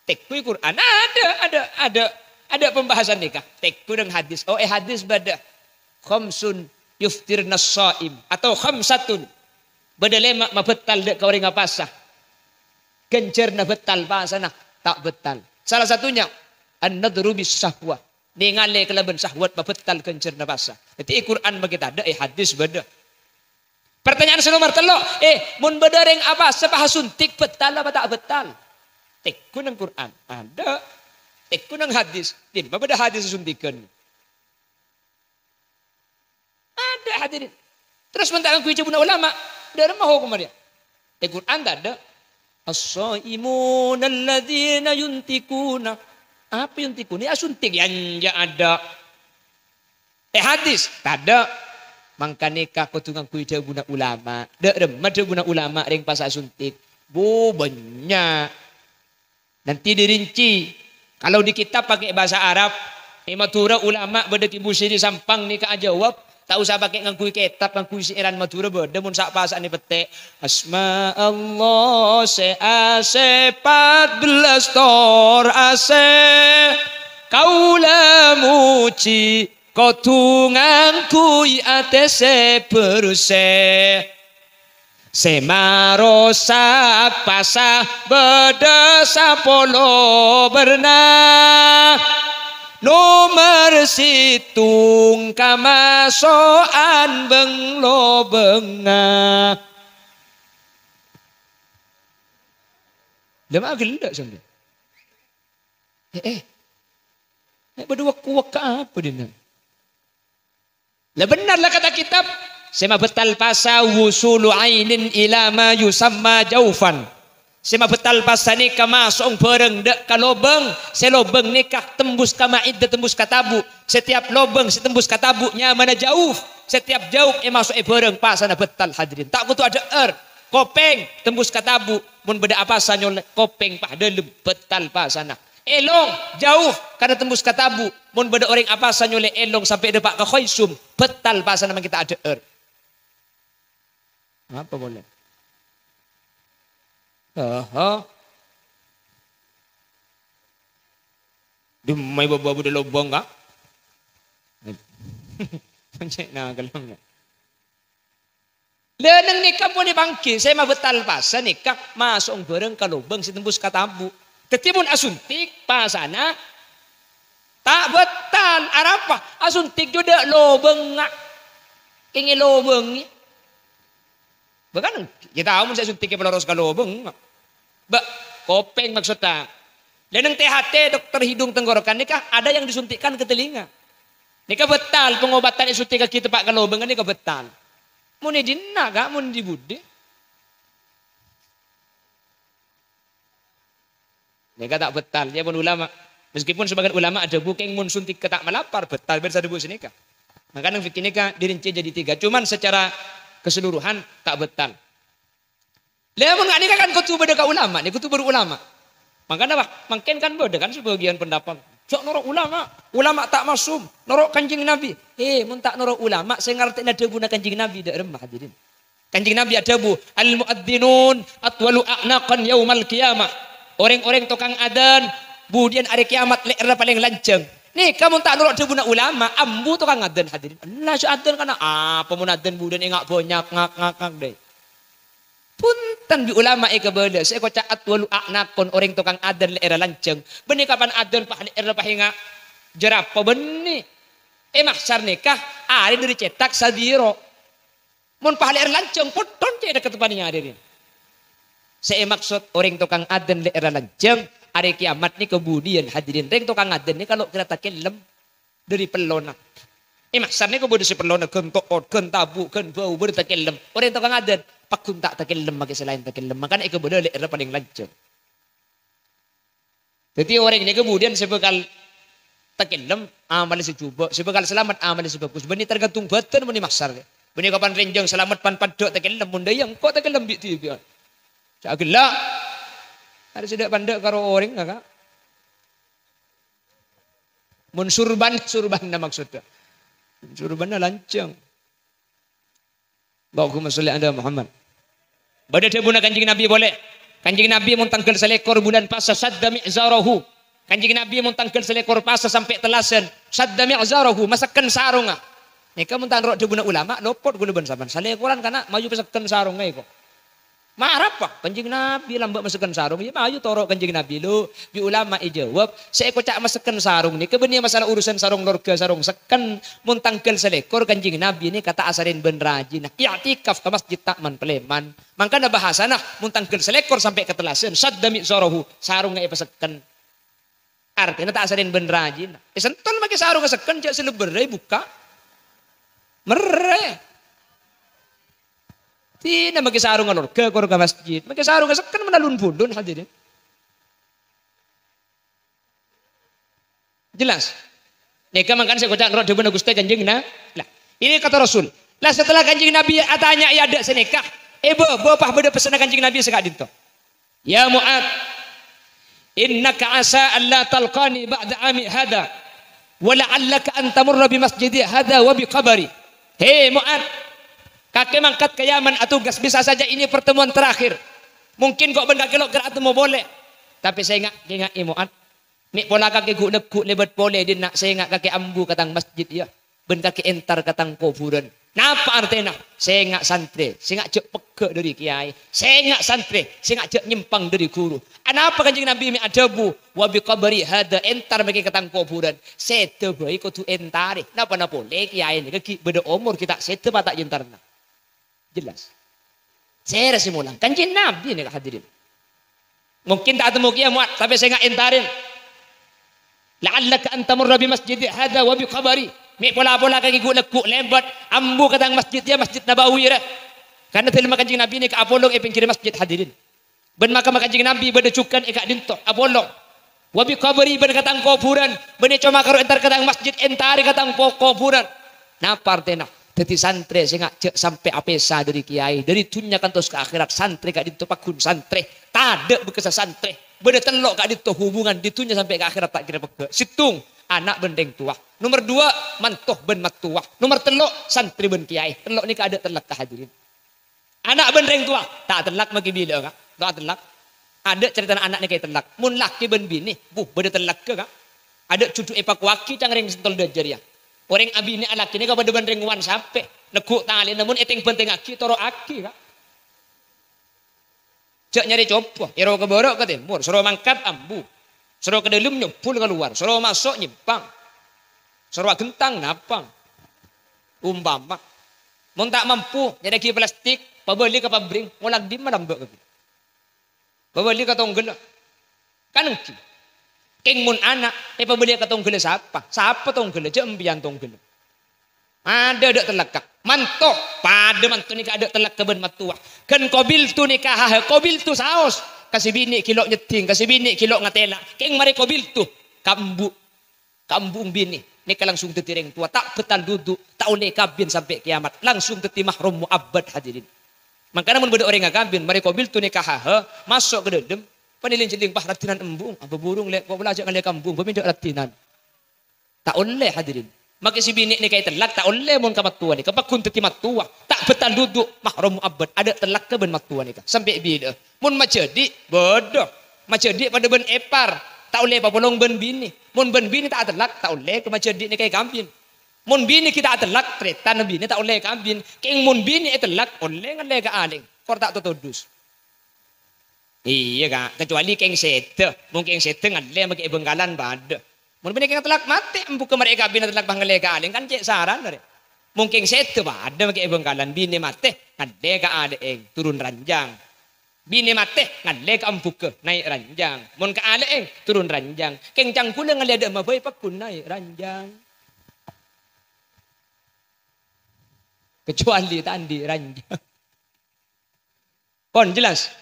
Tèngghu Quran. Ada, ada, ada, ada pembahasan nèka. Tèngghu neng hadis. Oh, è hadis bâdâ. "Khamsun yuftirnas shaim" atau "khamsatun". Bâdâ lèma' mabâtal dâ' ka orèng apasa. Ghânjhârna bâtal, pasana ta' bâtal. Salah satunya, an-nadhru bis syahwah. Nèngalè kalabân syahwat mabâtal ghânjhârna pasa. Dhâddhi, è Quran makè tadâ', è hadis bâdâ. Pertanyaan sè nomer tello', eh, mon bâdâ rèng apasa pas asuntik, bâtal apa ta' bâtal? Tèngghu neng Quran, adâ'. Tèngghu neng hadis, dimma bâdâ hadis asuntighân? Adâ', hadirin. Terros mon ta' ngangghuy dhâbuna ulama, dâ' remma hokomma rèya? È Quran tadâ'. "Ash-shaimunalladzina yuntikuna." Apa yuntikuna? Yâ asuntik, yâ enjâ' adâ'. È hadis tadâ'. Mangkana ka kodhu ngangghuy dhâbuna ulama. Dâ' remma dhâbuna ulama rèng pas asuntik? Bu, bânnya'. Nanti dirinci. Kalau di kitab pakai bahasa Arab, è Madhurâ ulama bâdâ Ki Busiri Sampang nèka ajâwâb, ta' osa pakai ngangghuy kitab, ngangghuy syi'ran Madhurâ bâdâ mon sa' pasa'na èpettè'. Asma Allah sè asè pat bellâs tor asè, kaulâ mojhi kodhu ngangghuy atè sè bersè. Sè marosak pasa bâdâ sapolo bârna. Nomer sèttong kamaso'an bâng-lobângnga. Lha ma' ghellâ' sampèyan. Eh, eh. Eh, bâdâ wek-kowek apa dinna'? La bhenner la kata kitab, sè mabettal pasa wusulu ainin ila ma yusamma jaufan. Sè mabettal pasa nèka maso'ong bhârâng dâ' ka lobâng, sè lobâng nèka tembus ka ma'idda, tembus ka tabu'. Setiap lobâng sè tembus ka tabu' nyamana jauf. Setiap jauf èmaso'è bhârâng pasana bettal, hadirin. Ta' kodhu adhâ'âr. Kopèng tembus ka tabu', mon bâdâ apasa nyolè kopèng pas dâlem, bettal pasana. Èlong, jauf, karna tembus ka tabu'. Mon bâdâ orèng apasa nyolè èlong sampè' dâpa' ka khaisum, bettal pasana mangkèn ta' adhâ'âr. Apa polè? Aha. Dimmaè bâbâ bâdâ lobâng, Ka'? Cè' na kalem, ya. Lha neng nèka mon èpangghi, sè mabettal pasa nèka maso'ong bhârâng ka lobâng sè tembus ka tabu'. Dhâddhi mon asuntik pasana ta' bettal. Arapa? Asuntik jâ' dâ' lobângnga. Kèngèng lobângnga. Bahkan, ya tao mon sè asuntik èpaloros ka lobâng. Bâ, kopèng maksodda. Lha neng T H T, dokter hidung tenggorokan nèka ada yang disuntikkan ke telinga. Nèka bettal, pengobatan èsuntikkaghi teppa' ka lobâng nèka bettal. Mon è dinna', Ka', mon di budi. Nèka ta' bettal, ya pon ulama. Meskipun sebagian ulama adhâbu kèng mon suntikka ta' malapar, bettal bân sè adhâbu sanèka. Maka neng fikih nèka dirinci jadi tiga. Cuman secara keseluruhan ta' bettal. Lha, mon nga' nèka kan kodhu bâdâ ka ulama, nèka kodhu bâdâ ulama. Mangkana, wah, mangkèn kan bâdâ kan sabâgiyân pendapat, "Jhâ' noro' ulama, ulama ta' masum, noro' Kanjeng Nabi." Eh, mon ta' noro' ulama, sè ngartèna dhâbuna Kanjeng Nabi dâ' remma, hadirin. Kanjeng Nabi adhâbu, "Al-mu'adhdzinun atwalu a'naqan yaumal qiyamah." Orèng-orèng tokang adzan, budiyân arè kiyamat lè'èrra palèng lanjhâng. Nèka mon ta' noro' dhâbuna ulama, ambu tokang adzan, hadirin. Allah, sè adzan kana apa mon adzan budiyân enga' bânnya', ngak, ngak, ngak, dâi. Bhunten, bi' ulama èkabâlâ, sè èkoca' atwalu a'naqan, orèng tokang adzan lè'èrra lanjhâng. Bânnè kapan adzan pas lè'èrra pas enga' jârapa bânnè. È mahsyar nèka arè dâri cètak sadhira. Mon pas lè'èrra lanjhâng, potthon cè' dâkket panèya arè rèya. Sè èmaksod orèng tokang adzan lè'èrra lanjhâng, arè kiyamat nèka budiyân, hadirin. Rèng tokang adzan nèka lo' kèra takellem. Dâri pellona. È mahsyar nèko bâdâ sè pellona ghân to'ot, ghân tabu', ghân bâu, bâdâ takellem. Orèng tokang adzan, pagghun ta' takellem, makè sè laèn takellem. Mangkana èkabâlâ lè'èrra palèng lanjhâng. Dhâddhi orèng nèko budiyân sè bhâkal takellem, amalla sè jhubâ', sè bhâkal salamet, amalla sè bhâghus. Bânnè tergantung bâdân mon è mahsyar. Bânnè kapan rènjhâng salamet pan paddhâ' takellem, mon dâ' iyâ engko' takellem bi' dhibi'ân. Jhâ' ghellâ'. Arè sè dâ' pandâ' karo orèng, Ka'. Mon surban, surbanna maksodda. Surbanna lanjhâng. Allahumma sholli ala Muhammad. Bâdâ dhâbuna Kanjeng Nabi polè. Kanjeng Nabi mon tangghâl salèkor bulân Pasa, sadda mi'zarahu. Kanjeng Nabi mon tangghâl salèkor Pasa sampè' tellasan, sadda mi'zarahu, masekken sarongnga. Nèka mon ta' noro' dhâbuna ulama, lopot kaulâ bân sampèyan. Salèkoran kana' mayu pasekken sarongnga èko. Marapa? Kanjeng Nabi lambâ' masekken sarong, iyâ mayu toro' Kanjeng Nabi, lo. Bi' ulama èjâwâb, sè èkoca' masekken sarong nèka bânnè masalah urusan sarong lorga, sarong sekken. Mon tangghâl salèkor Kanjeng Nabi nèka ta' asarèn bân rajina. I'tikaf ka masjid ta' man-palèman. Mangkana bhâsana, mon tangghâl salèkor sampè' ka tellasan, sadda mi'zarahu, sarongnga èpasekken. Artèna ta' asarèn bân rajina. Èsentol makè sarongnga sekken, jhâ' sè lebbhârra èbukka'. Merrè. Dina makè sarongnga lorga, kor ka masjid. Makè sarongnga sekken mènalun bulun, hadirin. Jelas? Nèka mangkana sè èkoca' noro' dhâbuna Ghustè Kanjeng Na-, lah, ini kata Rasul. Lah, setelah Kanjeng Nabi atanya è adâ' sanèka, è bâ-, bâpa' bâdâ pessenna Kanjeng Nabi sè ka'dinto. "Ya Mu'ad, "Innaka asa alla talqani ba'da ami hadha, wa la'allaka an tamurra bi masjidi hadha wa bi qabri." He Mu'ad, kakè mangkat ka Yaman atugas, bisa saja ini pertemuan terakhir. Mungkin ko' bân kakè lo' kèra atemmo polè. Tapè sènga', kènga'è Mu'ad. Mè' pola kakè ghu'-, neggu' lèbât polè dinna', sènga' kakè ambu ka tang masjid, yâ. Bân kakè entar ka tang kobhurân. Napa artèna? Sènga' santrè, sènga' jhâ' pegghâ' dhâri kèyaè. Sènga' santrè, sènga' jhâ' nyèmpang dhâri ghuru. Anapa Kanjeng Nabi mè' adhâbu, "Wa bi qabri hadha, entar mèkè ka tang kobhurân." Sèdhâ bhâi kodhu entarè. Napa-napa polè kèyaè nèka ghi' bâdâ omor ghi' ta' sèdhâ pa ta' èentarna. Jelas. Sèra sè molang? Kanjeng Nabi nèka, hadirin. Mungkin ta' atemmo kèya, Mu'ad, tapè sènga' entarè. "La'allaka an tamurra bi masjidi hadha wa bi qabri." Mè' pola-pola kakè ghu'-, neggu' lèbât, ambu ka tang masjid, yâ, Masjid Nabawi, rè. Karna dhâlemma Kanjeng Nabi nèka apolong è pèngghirra masjid, hadirin. Bân makamma Kanjeng Nabi bâdâ jhughân è ka'dinto, apolong. "Wa bi qabri," bân ka tang kobhurân, bânnè coma karo entar ka tang masjid, entarè ka tang po-, kobhurân. Napa artèna? Dhâddhi santrè sènga' jhâ' sampè' apèsa dhâri kèyaè, dhâri dhunnya kantos ka akhèrat, santrè ka'dinto pagghun santrè, tadâ' bekkassa santrè. Bâdâ tello' ka'dinto hubungan dhâri dhunnya sampè' ka akhèrat ta' kèra pegghâ'. Sèttong, ana' bân rèng towa. Nomer duwâ', manto bân mattowa. Nomer tello', santrè bân kèyaè. Tello' nèka adâ' tellak, hadirin. Ana' bân rèng towa, ta' atellak makè bilâ'â, Ka'? Ta' atellak. Adâ' carètana ana' nèka ètellak. Mon lakè bân binè, bu, bâdâ tellakka, Ka'. Adâ' jhudhu èpakowaghi ca'na rèng sèntol dâjâr, yâ. Orèng abinè alakè nèka padâ bân rèng ngowan sapè. Neggu' talèna, mon ètèng-bhântèngngaghi, toro'aghi, Ka'. Jhâ' nyarè coba, èro ka bârâ' ka tèmor, soro mangkat ambu. Soro ka dâlem nyobbhul kalowar, soro maso' nyèmpang. Soro aghentang napang. Umpama, mon ta' mampu, nyarèaghi plastik, pabâli ka pabrik, ngola' dimma lambâ' kabin. Pabâli ka tongghâllâ. Kan ènggi. Kèng mon ana', èpabâli ka tongghâllâ sapa? Sapa tongghâllâ? Jhâ' empèyan tongghâllâ. Adâ', adâ' tellakka. Manto, padâ manto nèka adâ' tellakka bân mattowa. Ghân qabiltu nikahaha, qabiltu saos. Ka sè binè' ghi' lo' nyèddhing, ka sè binè' ghi' lo' ngatèla'. Kèng marè qabiltu. Ka embu'. Ka embu' binè. Nèka langsung dhâddhi rèng towa. Ta' bhâtal dudu. Ta' ollè kabin sampè' kèyamat. Langsung dhâddhi mahram mu'abbad, hadirin. Mangkana mon bâdâ orèng akabin, marè qabiltu nikahaha, maso' ka dâlem. Panèlèng-cèlèng, "Wah, raddhinan embu'. Apa burung lè', ko' pola jhâ' ngalè ka embu', bâ' mènta' raddhinan." Ta' ollè, hadirin. Makè sè binè' nèka ètellak, ta' ollè mon ka mattowa nèka. Pagghun dhâddhi mattowa. Ta' bhâtal dudu, mahram mu'abbad. Adâ' tellakka bân mattowa nèka. Sampè' bilâ'â? Mon majhâdi', bâdâ. Majhâdi' padâ bân èpar. Ta' ollè èpapolong bân binè. Mon bân binè ta' atellak, ta' ollè ka majhâdi' nèka èkabin. Mon binè ghi' ta' atellak, tarètan binè ta' ollè èkabin. Kèng mon binè ètellak, ollè ngallè ka alèng. Kor ta' totodus. Iyâ, Ka'. Kecuali kèng sèdhâ. Mon kèng sèdhâ ngallè makè è Bhângkalan padâ. Mon binè kèng tellak matè, embu'na marè èkabin tellak pas ngallè ka alèng, kan cè' sarana rè. Mon kèng sèdhâ padâ makè è Bhângkalan, binè matè, ngallè ka alè'èng, turun ranjang. Binè matè, ngallè ka embu'na, naè' ranjang. Mon ka alè'èng, turun ranjang. Kèng cangghulâ ngallè adâ'emma bhâi pagghun naè' ranjang. Kecuali ta' andi' ranjang. Pon jelas?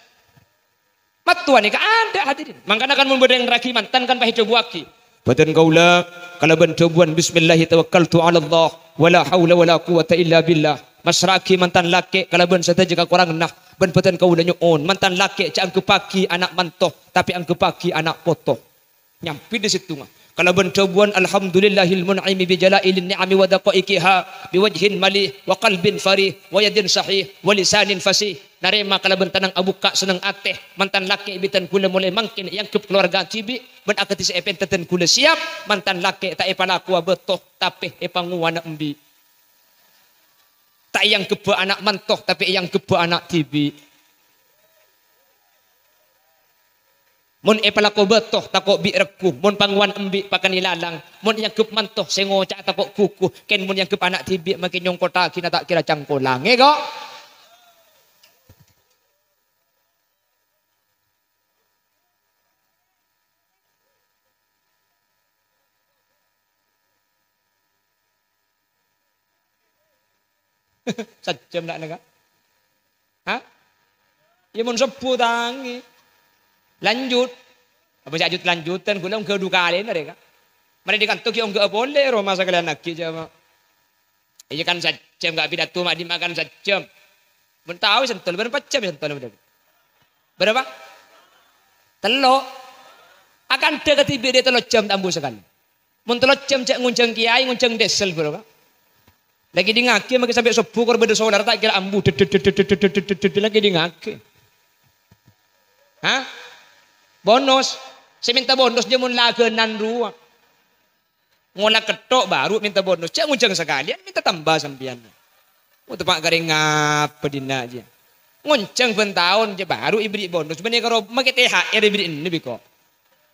Mattowa nèka adâ', hadirin. Mangkana kan mon bâdâ rèng raghi mantan kan pas èdhâbuwaghi. Bhâdhân kaulâ kalabân dhâbuwân, "Bismillahi tawakkaltu 'alallah, wa la haula wa la quwwata illa billah." Massra'aghi mantan lakè' kalabân sadhâjâ kakoranganna, bân bhâdhân kaulâ nyo'on, mantan lakè' jhâ' angghebbhâghi ana' manto, tapè angghebbhâghi ana' poto. Nyampè dâ' sèttonga. Kalabân dhâbuwân, "Alhamdulillahil mun'imi bi jala'ilin ni'ami wa daqa'iqiha, bi wajhin malih, wa qalbin farih, wa yadin sahih, wa lisanin fasih." Narèma kalabân tanang abukka' senneng atè, mantan lakè' bi' bhâdhân kaulâ molaè mangkèn èangghep kalowarga dhibi', bân akadhi sè èpènta bhâdhân kaulâ siyap, mantan lakè' ta' èpalakowa bâto, tapè èpangowana embi'. Ta' èangghebbhâ ana' manto, tapè èangghebbhâ ana' dhibi'. Mon èpalako bâto, tako' bi' regghu. Mon pangowan embi', pakana lalang. Mon èanggep manto, sè ngoca' tako' ghugu. Kèng mon èanggep ana' dhibi', makè nyongkottaghina ta' kèra cangkolang. Ènggi, ko'? Sajjhâm na' nèka? Hah? Iyâ, mon sebbu tangè. Lanjut. Apa sè lanjut-lanjutan, kaulâ ongghâ du kalèna rè, Ka'. Marè dâri kanto ghi' ongghâ'â polè, roma sakalèyan aghi' jhâ'. Iyâ kan sajjhâm, Ka', pidato ma' dimma kan sajjhâm. Mon tao sèntol, bârâmpa jhâm sèntol, Ka'? Berapa? Tello'. Akantha kadhibi' dhi' tello jam ta' ambu sakalè. Mon tello jam jhâ' ngonjhâng kèyaè, ngonjhâng diesel, Bro, Ka'. La kèdingngaghi makè sampè' sobbhu kor bâdâ solar ta' kèra ambu. Ded-, la kèdingngaghi. Hah? Bonus. Sè mènta bonus jhâ' mon laghânan rowa. Ngola ketthok baru mènta bonus. Jhâ' ngonjhâng sakalèyan, mènta tamba sampèyan. Oh, teppa' karè ngapa dinna' jiyâ? Ngonjhâng bân taon jhâ' baru èberri' bonus. Bânnè karo makè T H R èberri'na bi' ko'.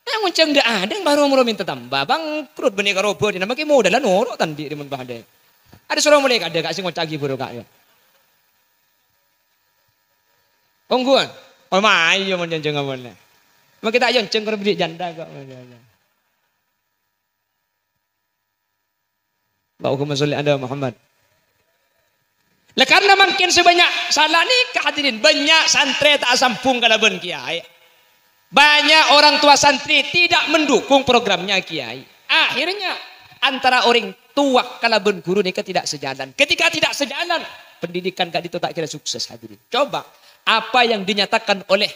Eh, ngonjhâng dâ' adâ' baru moro mènta tamba. Bangkrut bânnè karo bâdâna makè modalla noro' ta' andi' rèmon bahadâ. Adâ' soro molaè kadâ' Ka' sè ngoca'aghi buru Ka', yâ. Ongghuwân. Oh, mayu mon ngonjhâng amonè. Makè ta' èonjhâng karo berri' janda ko'. Allahumma sholli ala Muhammad. Lah, karena mangkèn sè bânnya' sala nèka, hadirin, bânnya' santrè ta' asambhung kalabân kèyaè. Banyak orang tua santri tidak mendukung programnya kèyaè. Akhirnya, antara orèng towa kalabân ghuru nèka tidak sejalan. Ketika tidak sejalan, pendidikan ka'dinto ta' kèra sukses, hadirin. Coba, apa yang dinyatakan oleh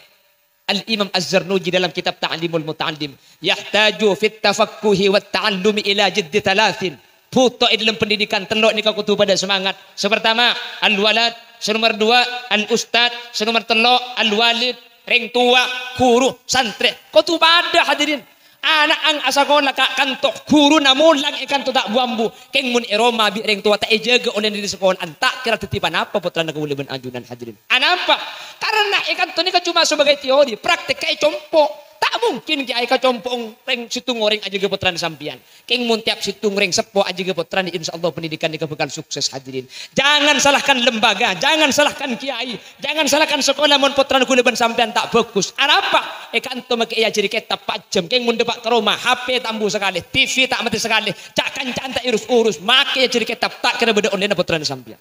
Al-Imam Az-Zarnuji dalam kitab Ta'limul Muta'allim, "Yahtaju fit tafaqquhi wat ta'allumi ila jiddi thalathin." Bhuto è dâlem pendidikan tello' nèka kodhu padâ semangat. Sè partama, al-walad, sè nomer duwâ', al-ustad, sè nomer tello', al-walid, rèng towa, ghuru, santrè. Kodhu padâ, hadirin. Ana'na asakola ka kanto, ghuruna molang è kanto ta' bu-ambu. Kèng mon è roma bi' rèng towa ta' èjâgâ ollèna dâri sakola'an, ta' kèra dhâddhi ponapa pottrana kaulâ bân ajunan, hadirin. Anapa? Karena è kanto nèka cuma sebagai teori, praktek ka è compo'. Ta' mungkin kèyaè ka compo' rèng sèttong orèng ajâgâ pottrana sampèyan. Kèng mon tèyap sèttong rèng seppo ajâgâ pottrana, insyaallah pendidikan nèka bhâkal sukses, hadirin. Jangan salahkan lembaga, jangan salahkan kiai, jangan salahkan sekolah mon pottrana kaulâ bân sampèyan ta' bhâghus. Arapa? È kanto makè èajhâri kètab pa' jhâm, kèng mon dâpa' ka roma, H P ta' ambu sakalè, T V ta' matè sakalè, ca'-kanca'an ta' èrus-urus, makè èajhâri kètab, ta' kèra bâdâ ollèna pottrana sampèyan.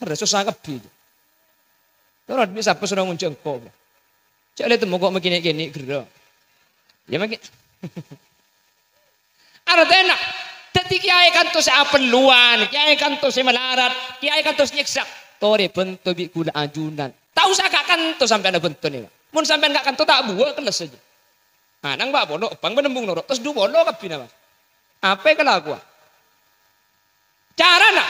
Arèya sossa kabbhi. Torot bi' sapa soro ngonjhâng engko'? Jhâ' lè temmo ko' makè nè'-kènè' ghârâ. Yâ, makè. Artèna, dhâddhi kiyaè kanto sè apelluwân, kiyaè kanto sè malarat, kiyaè kanto sè nyèksa. Torè bhânto bi' ghulâ ajunan. Ta' osa ka' kanto sampèyan abhânto nèka. Mon sampèyan ka' kanto ta' buwâ' kellas saja. Ana'na pa' polo, eppa'na bân embung noro', terros du polo kabbhina, Mas. Apa èkalakowa? Carana,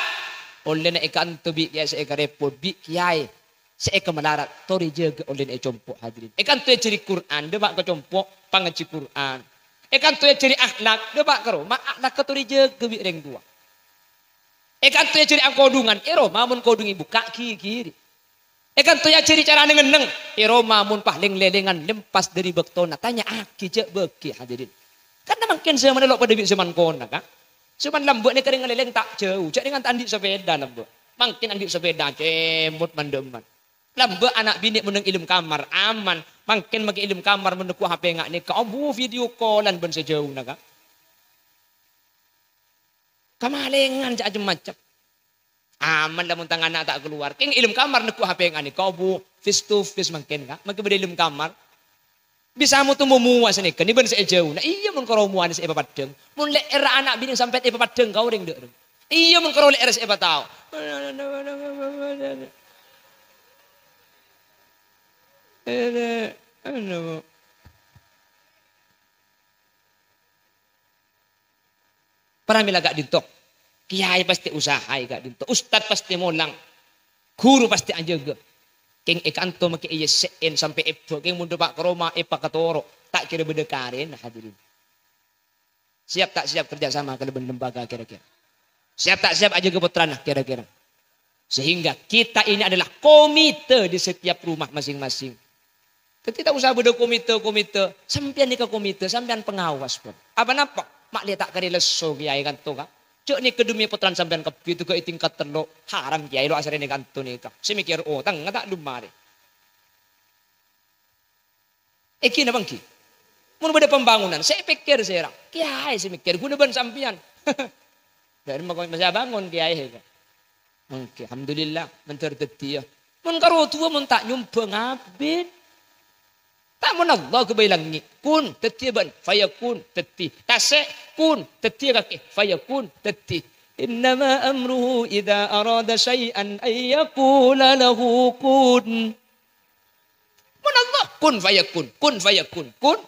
ollèna è kanto bi' kiyaè sè èkarèpot, bi' kiyaè sè èkamalarat, torè jâgâ ollèna è compo', hadirin. È kanto èajhâri Qur'an, dâpa' ka compo', pangajhi Qur'an. È kanto èajhâri akhlak, dâpa' ka roma, akhlakka torè jâgâ bi' rèng towa. È kanto èajhâri angkodhungan, è roma mon kodhungè bukka' ghighiri. È kanto èajhâri cara neng-enneng, è roma mon pas lèng-lèlèngan lempas dâri bâktona, tanya'aghi jhâ' bâghi, hadirin. Karna mangkèn jhâmanna lo' padâ bi' jhâman kona, Ka'. Jhâman lambâ' nèka rèng ngalèlèng ta' jhâu, jhâ' rèng ta' andi' sapèda lambâ'. Mangkèn andi' sapèda, cèmot man-dâmman. Lambâ' ana' binè' mon neng è dâlem kamar, aman. Mangkèn makè è dâlem kamar mon negghu' H P nga' nèka, ambu video call-an bân sè jhâuna, Ka'. Kamalèngan jhâ' cem-macem. Aman la mon tang ana' ta' kalowar. Kèng è dâlem kamar negghu' H P nga' nèka, bu, face to face mangkèn, Ka'. Makè bâdâ è dâlem kamar. Bisa moto momowa sanèka, nè bân sè è jhâuna. Iyâ, mon karo mowana sè èpapaddhâng. Mon lè'èrra ana' binè' sampèyan èpapaddhâng ka orèng dâ' rèng. Iyâ, mon karo lè'èrra sè èpatao. Pramèla ka'dinto. Kiyaè pastè usahaè ka'dinto. Ustad pastè molang. Ghuru pastè ajâgâ. Kèng è kanto makè èyèssè'è sampè' èbâ, kèng mon dâpa' ka roma èpakatoro', ta' kèra bâdâ karèna, hadirin. Siap ta' siap kerja sama kalabân lembaga kèra-kèra? Siap ta' siap ajâgâ pottrana kèra-kèra? Sehingga kita ini adalah komite di setiap rumah masing-masing. Dhâddhi ta' osa bâdâ komite-komite. Sampèyan nèka komite, sampèyan pengawas, pon. Apa napa? Ma' lè ta' karè lesso kiyaè kanto, Ka'. Jhâ' nèka demi pottrana sampèyan kabbhi, tèghâ' è tingkat tello'. Haram kiyaè lo' asarèna kanto nèka. Sè mèkkèr otang ta' dum marè. Èngghi napa èngghi? Mon bâdâ pembangunan, sè èpèkkèr sèra? Kiyaè sè mèkkèr, ghulâ bân sampèyan. Dhâri mako masih abângon kiyaè, Ka'. Èngghi, alhamdulillah, mandhâr dhâddhiyâ. Mon karo duwâ mon ta' nyombhâng abit. Ta' mon Allah ghâbây langngè', kun, dhâddhiyâ bân, fayakun, dhâddhi. Tasè', kun, dhâddhiyâ kakè, fayakun, dhâddhi. Innama amruhu idza arada syai'an an yaqula lahu kun. Mon Allah, kun fayakun, kun fayakun, kun.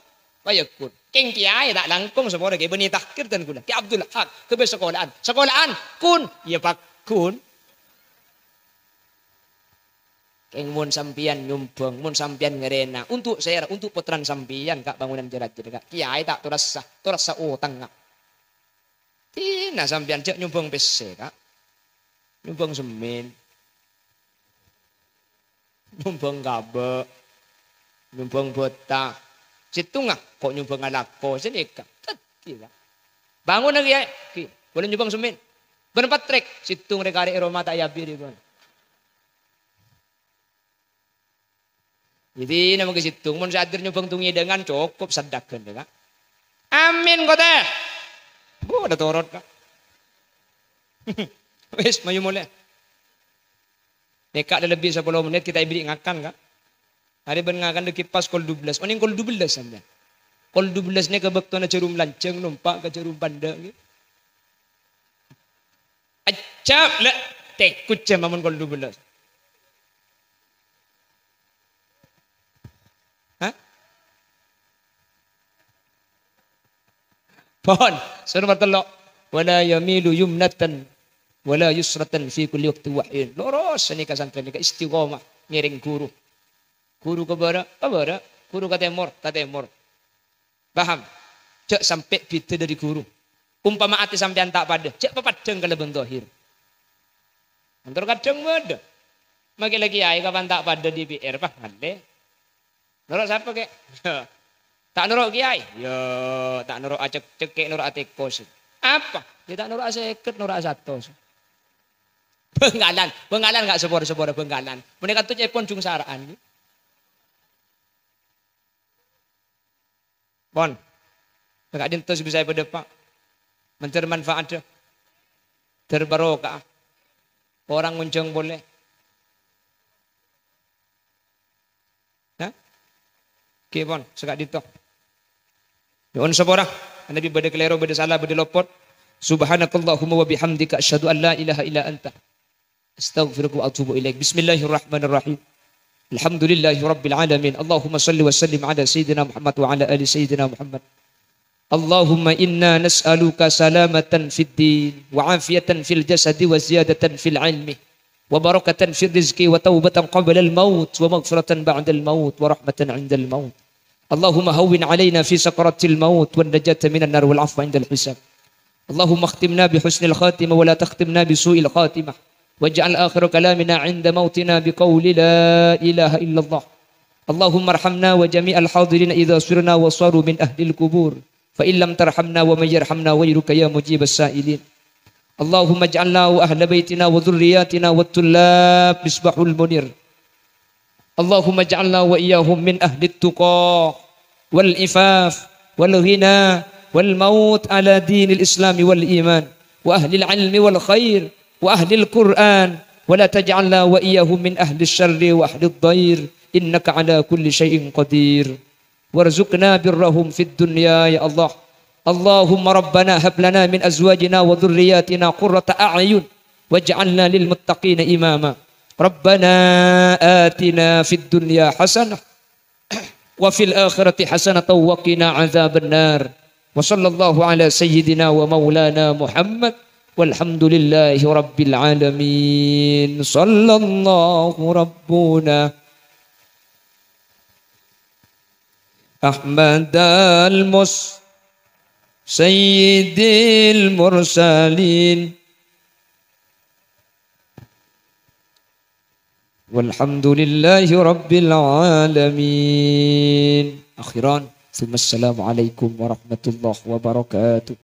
Ayo, kun. Kèng kèyaè ta' langkong sapora kèyaè bânnè tahkir dân kaulâ. Kè Abdul Haq, ghâbây sakola'an. Sakola'an, kun. Iyâ, paggun. Kèng mon sampèyan nyombhâng, mon sampèyan ngarèna, untuk sèra, untuk pottrana sampèyan, Ka', bangunan jârâjâ, Ka'. Kèyaè ta' torassa, torassa otang, Ka'. Dinah sampèyan jhâ' nyombhâng pèssè, Ka'. Nyombhâng semmèn. Nyombhâng kabâ'. Nyombhâng bâta. Sèttonga, ko' nyombhâng alako, sanèka. Dhâddhi, Ka'. Bangonna kèyaè, ghi, bâlâ nyombhâng semmèn. Bân pattrèk, sèttong rè-karè è roma ta' èabit rè, bân. Jadi, nama ke situ, mon sè hadir nyombhâng tong èdângan, cokop sadhâkan, ya, Ka'. Amin, kote. Bu, ada torot, Ka'. Wis, mayu molè. Nèka ada lebbi sapolo mennit kita èbèrri' ngakan, Ka'. Arè bân ngakan lagi pas kol dua belas. Onèng kol dua belas sampèyan. Kol dua belas nèka bâktona jhârum lanjhâng nompa' ka jhârum pandâ', ghi. Ajjhâ', la, tèkut jhâ' mamon kol dua belas. Hah? Pon, soro nomor tello'. "Wala yamilu yumnatan wala yusratan fi kulli waqtin wa hin." Loros sanèka santrè nèka istiqomah ngèrèng guru. Guru ka bârâ', ka bârâ'. Guru ka tèmor, ka tèmor. Paham? Jhâ' sampè' bhidhâ dâri guru. Umpama atè sampèyan ta' padâ, jhâ' papaddhâng kalabân dhahir. Montor kadhâng bâdâ. Make lagi aè kapan ta' padâ D P R, Pak, ngallè. Noro' sapa, Kè? Ta' noro' kiyaè? Ya, ta' noro' acek-, cekè', noro' atèkos. Apa? Ya, ta' noro' asèket, noro' asatos. Bhângkalan, Bhângkalan, enggak, sapora-sapora Bhângkalan. Menèka tuh cèpon jung sara'an. Pon. Ka'dinto sè bisa èpadâpa'. Mandhâr manfaat. Dhâr barokah. Orèng ngonjhâng polè. Hah? Oke, pon. Saka'dinto. Nyo'on sapora. Nabi bâdâ kalèro, bâdâ sala, bâdâ lopot. Subhanakallahumma wa bihamdika, asyhadu an la ilaha illa anta. Astaghfiruka wa atubu ilaik. Bismillahirrahmanirrahim. Alhamdulillahi rabbil alamin. Allahumma salli wa sallim ala sayyidina Muhammad wa ala ali sayyidina Muhammad. Allahumma inna nas'aluka salamatan fid din, wa afiyatan fil jasadi, wa ziyadatan fil ilmi, wa barakatan fil rizqi, wa taubatan qablal maut, wa maghfiratan ba'dal maut, wa rahmatan indal maut. Allahumma hawwin alaina fi sakaratil maut, wan najata minan nar, wal afwa indal hisab. Allahumma akhtimna bi husnil khatimah wa la takhtimna bi su'il khatimah. Waj'al akhira kalamina 'inda mautina bi qauli la ilaha illallah. Allahumma arhamna wa jami'al hadirin idza sirna wa saru min ahlil qubur. Fa in lam tarhamna wa man yarhamna ghairuka ya mujibas sa'ilin. Allahumma ij'alna wa ahla baitina wa dzurriyyatina wat tullab misbahul munir. Allahumma ij'alna wa iyyahum min ahlit tuqa wal ifaf wal ghina wal maut ala dinil islami wal iman wa ahlil ilmi wal khair wa ahlil Qur'an, wa la taj'alna wa iyyahum min ahlis syarri wa ahlid dhair, innaka ala kulli syai'in qadir. Warzuqna birrahum fid dunya, ya Allah. Allahumma rabbana hab lana min azwajina wa dzurriyyatina qurrata a'yun waj'alna lil muttaqina imama. Rabbana atina fid dunya hasanah wa fil akhirati hasanatan wa qina adzabannar. Wa sallallahu ala sayyidina wa maulana Muhammad. Walhamdulillahi rabbil alamin. Sallallahu rabbuna Ahmadal mus-, sayyidil mursalin. Walhamdulillahi rabbil alamin. Akhiran, tsumma assalamualaikum warahmatullahi wabarakatuh.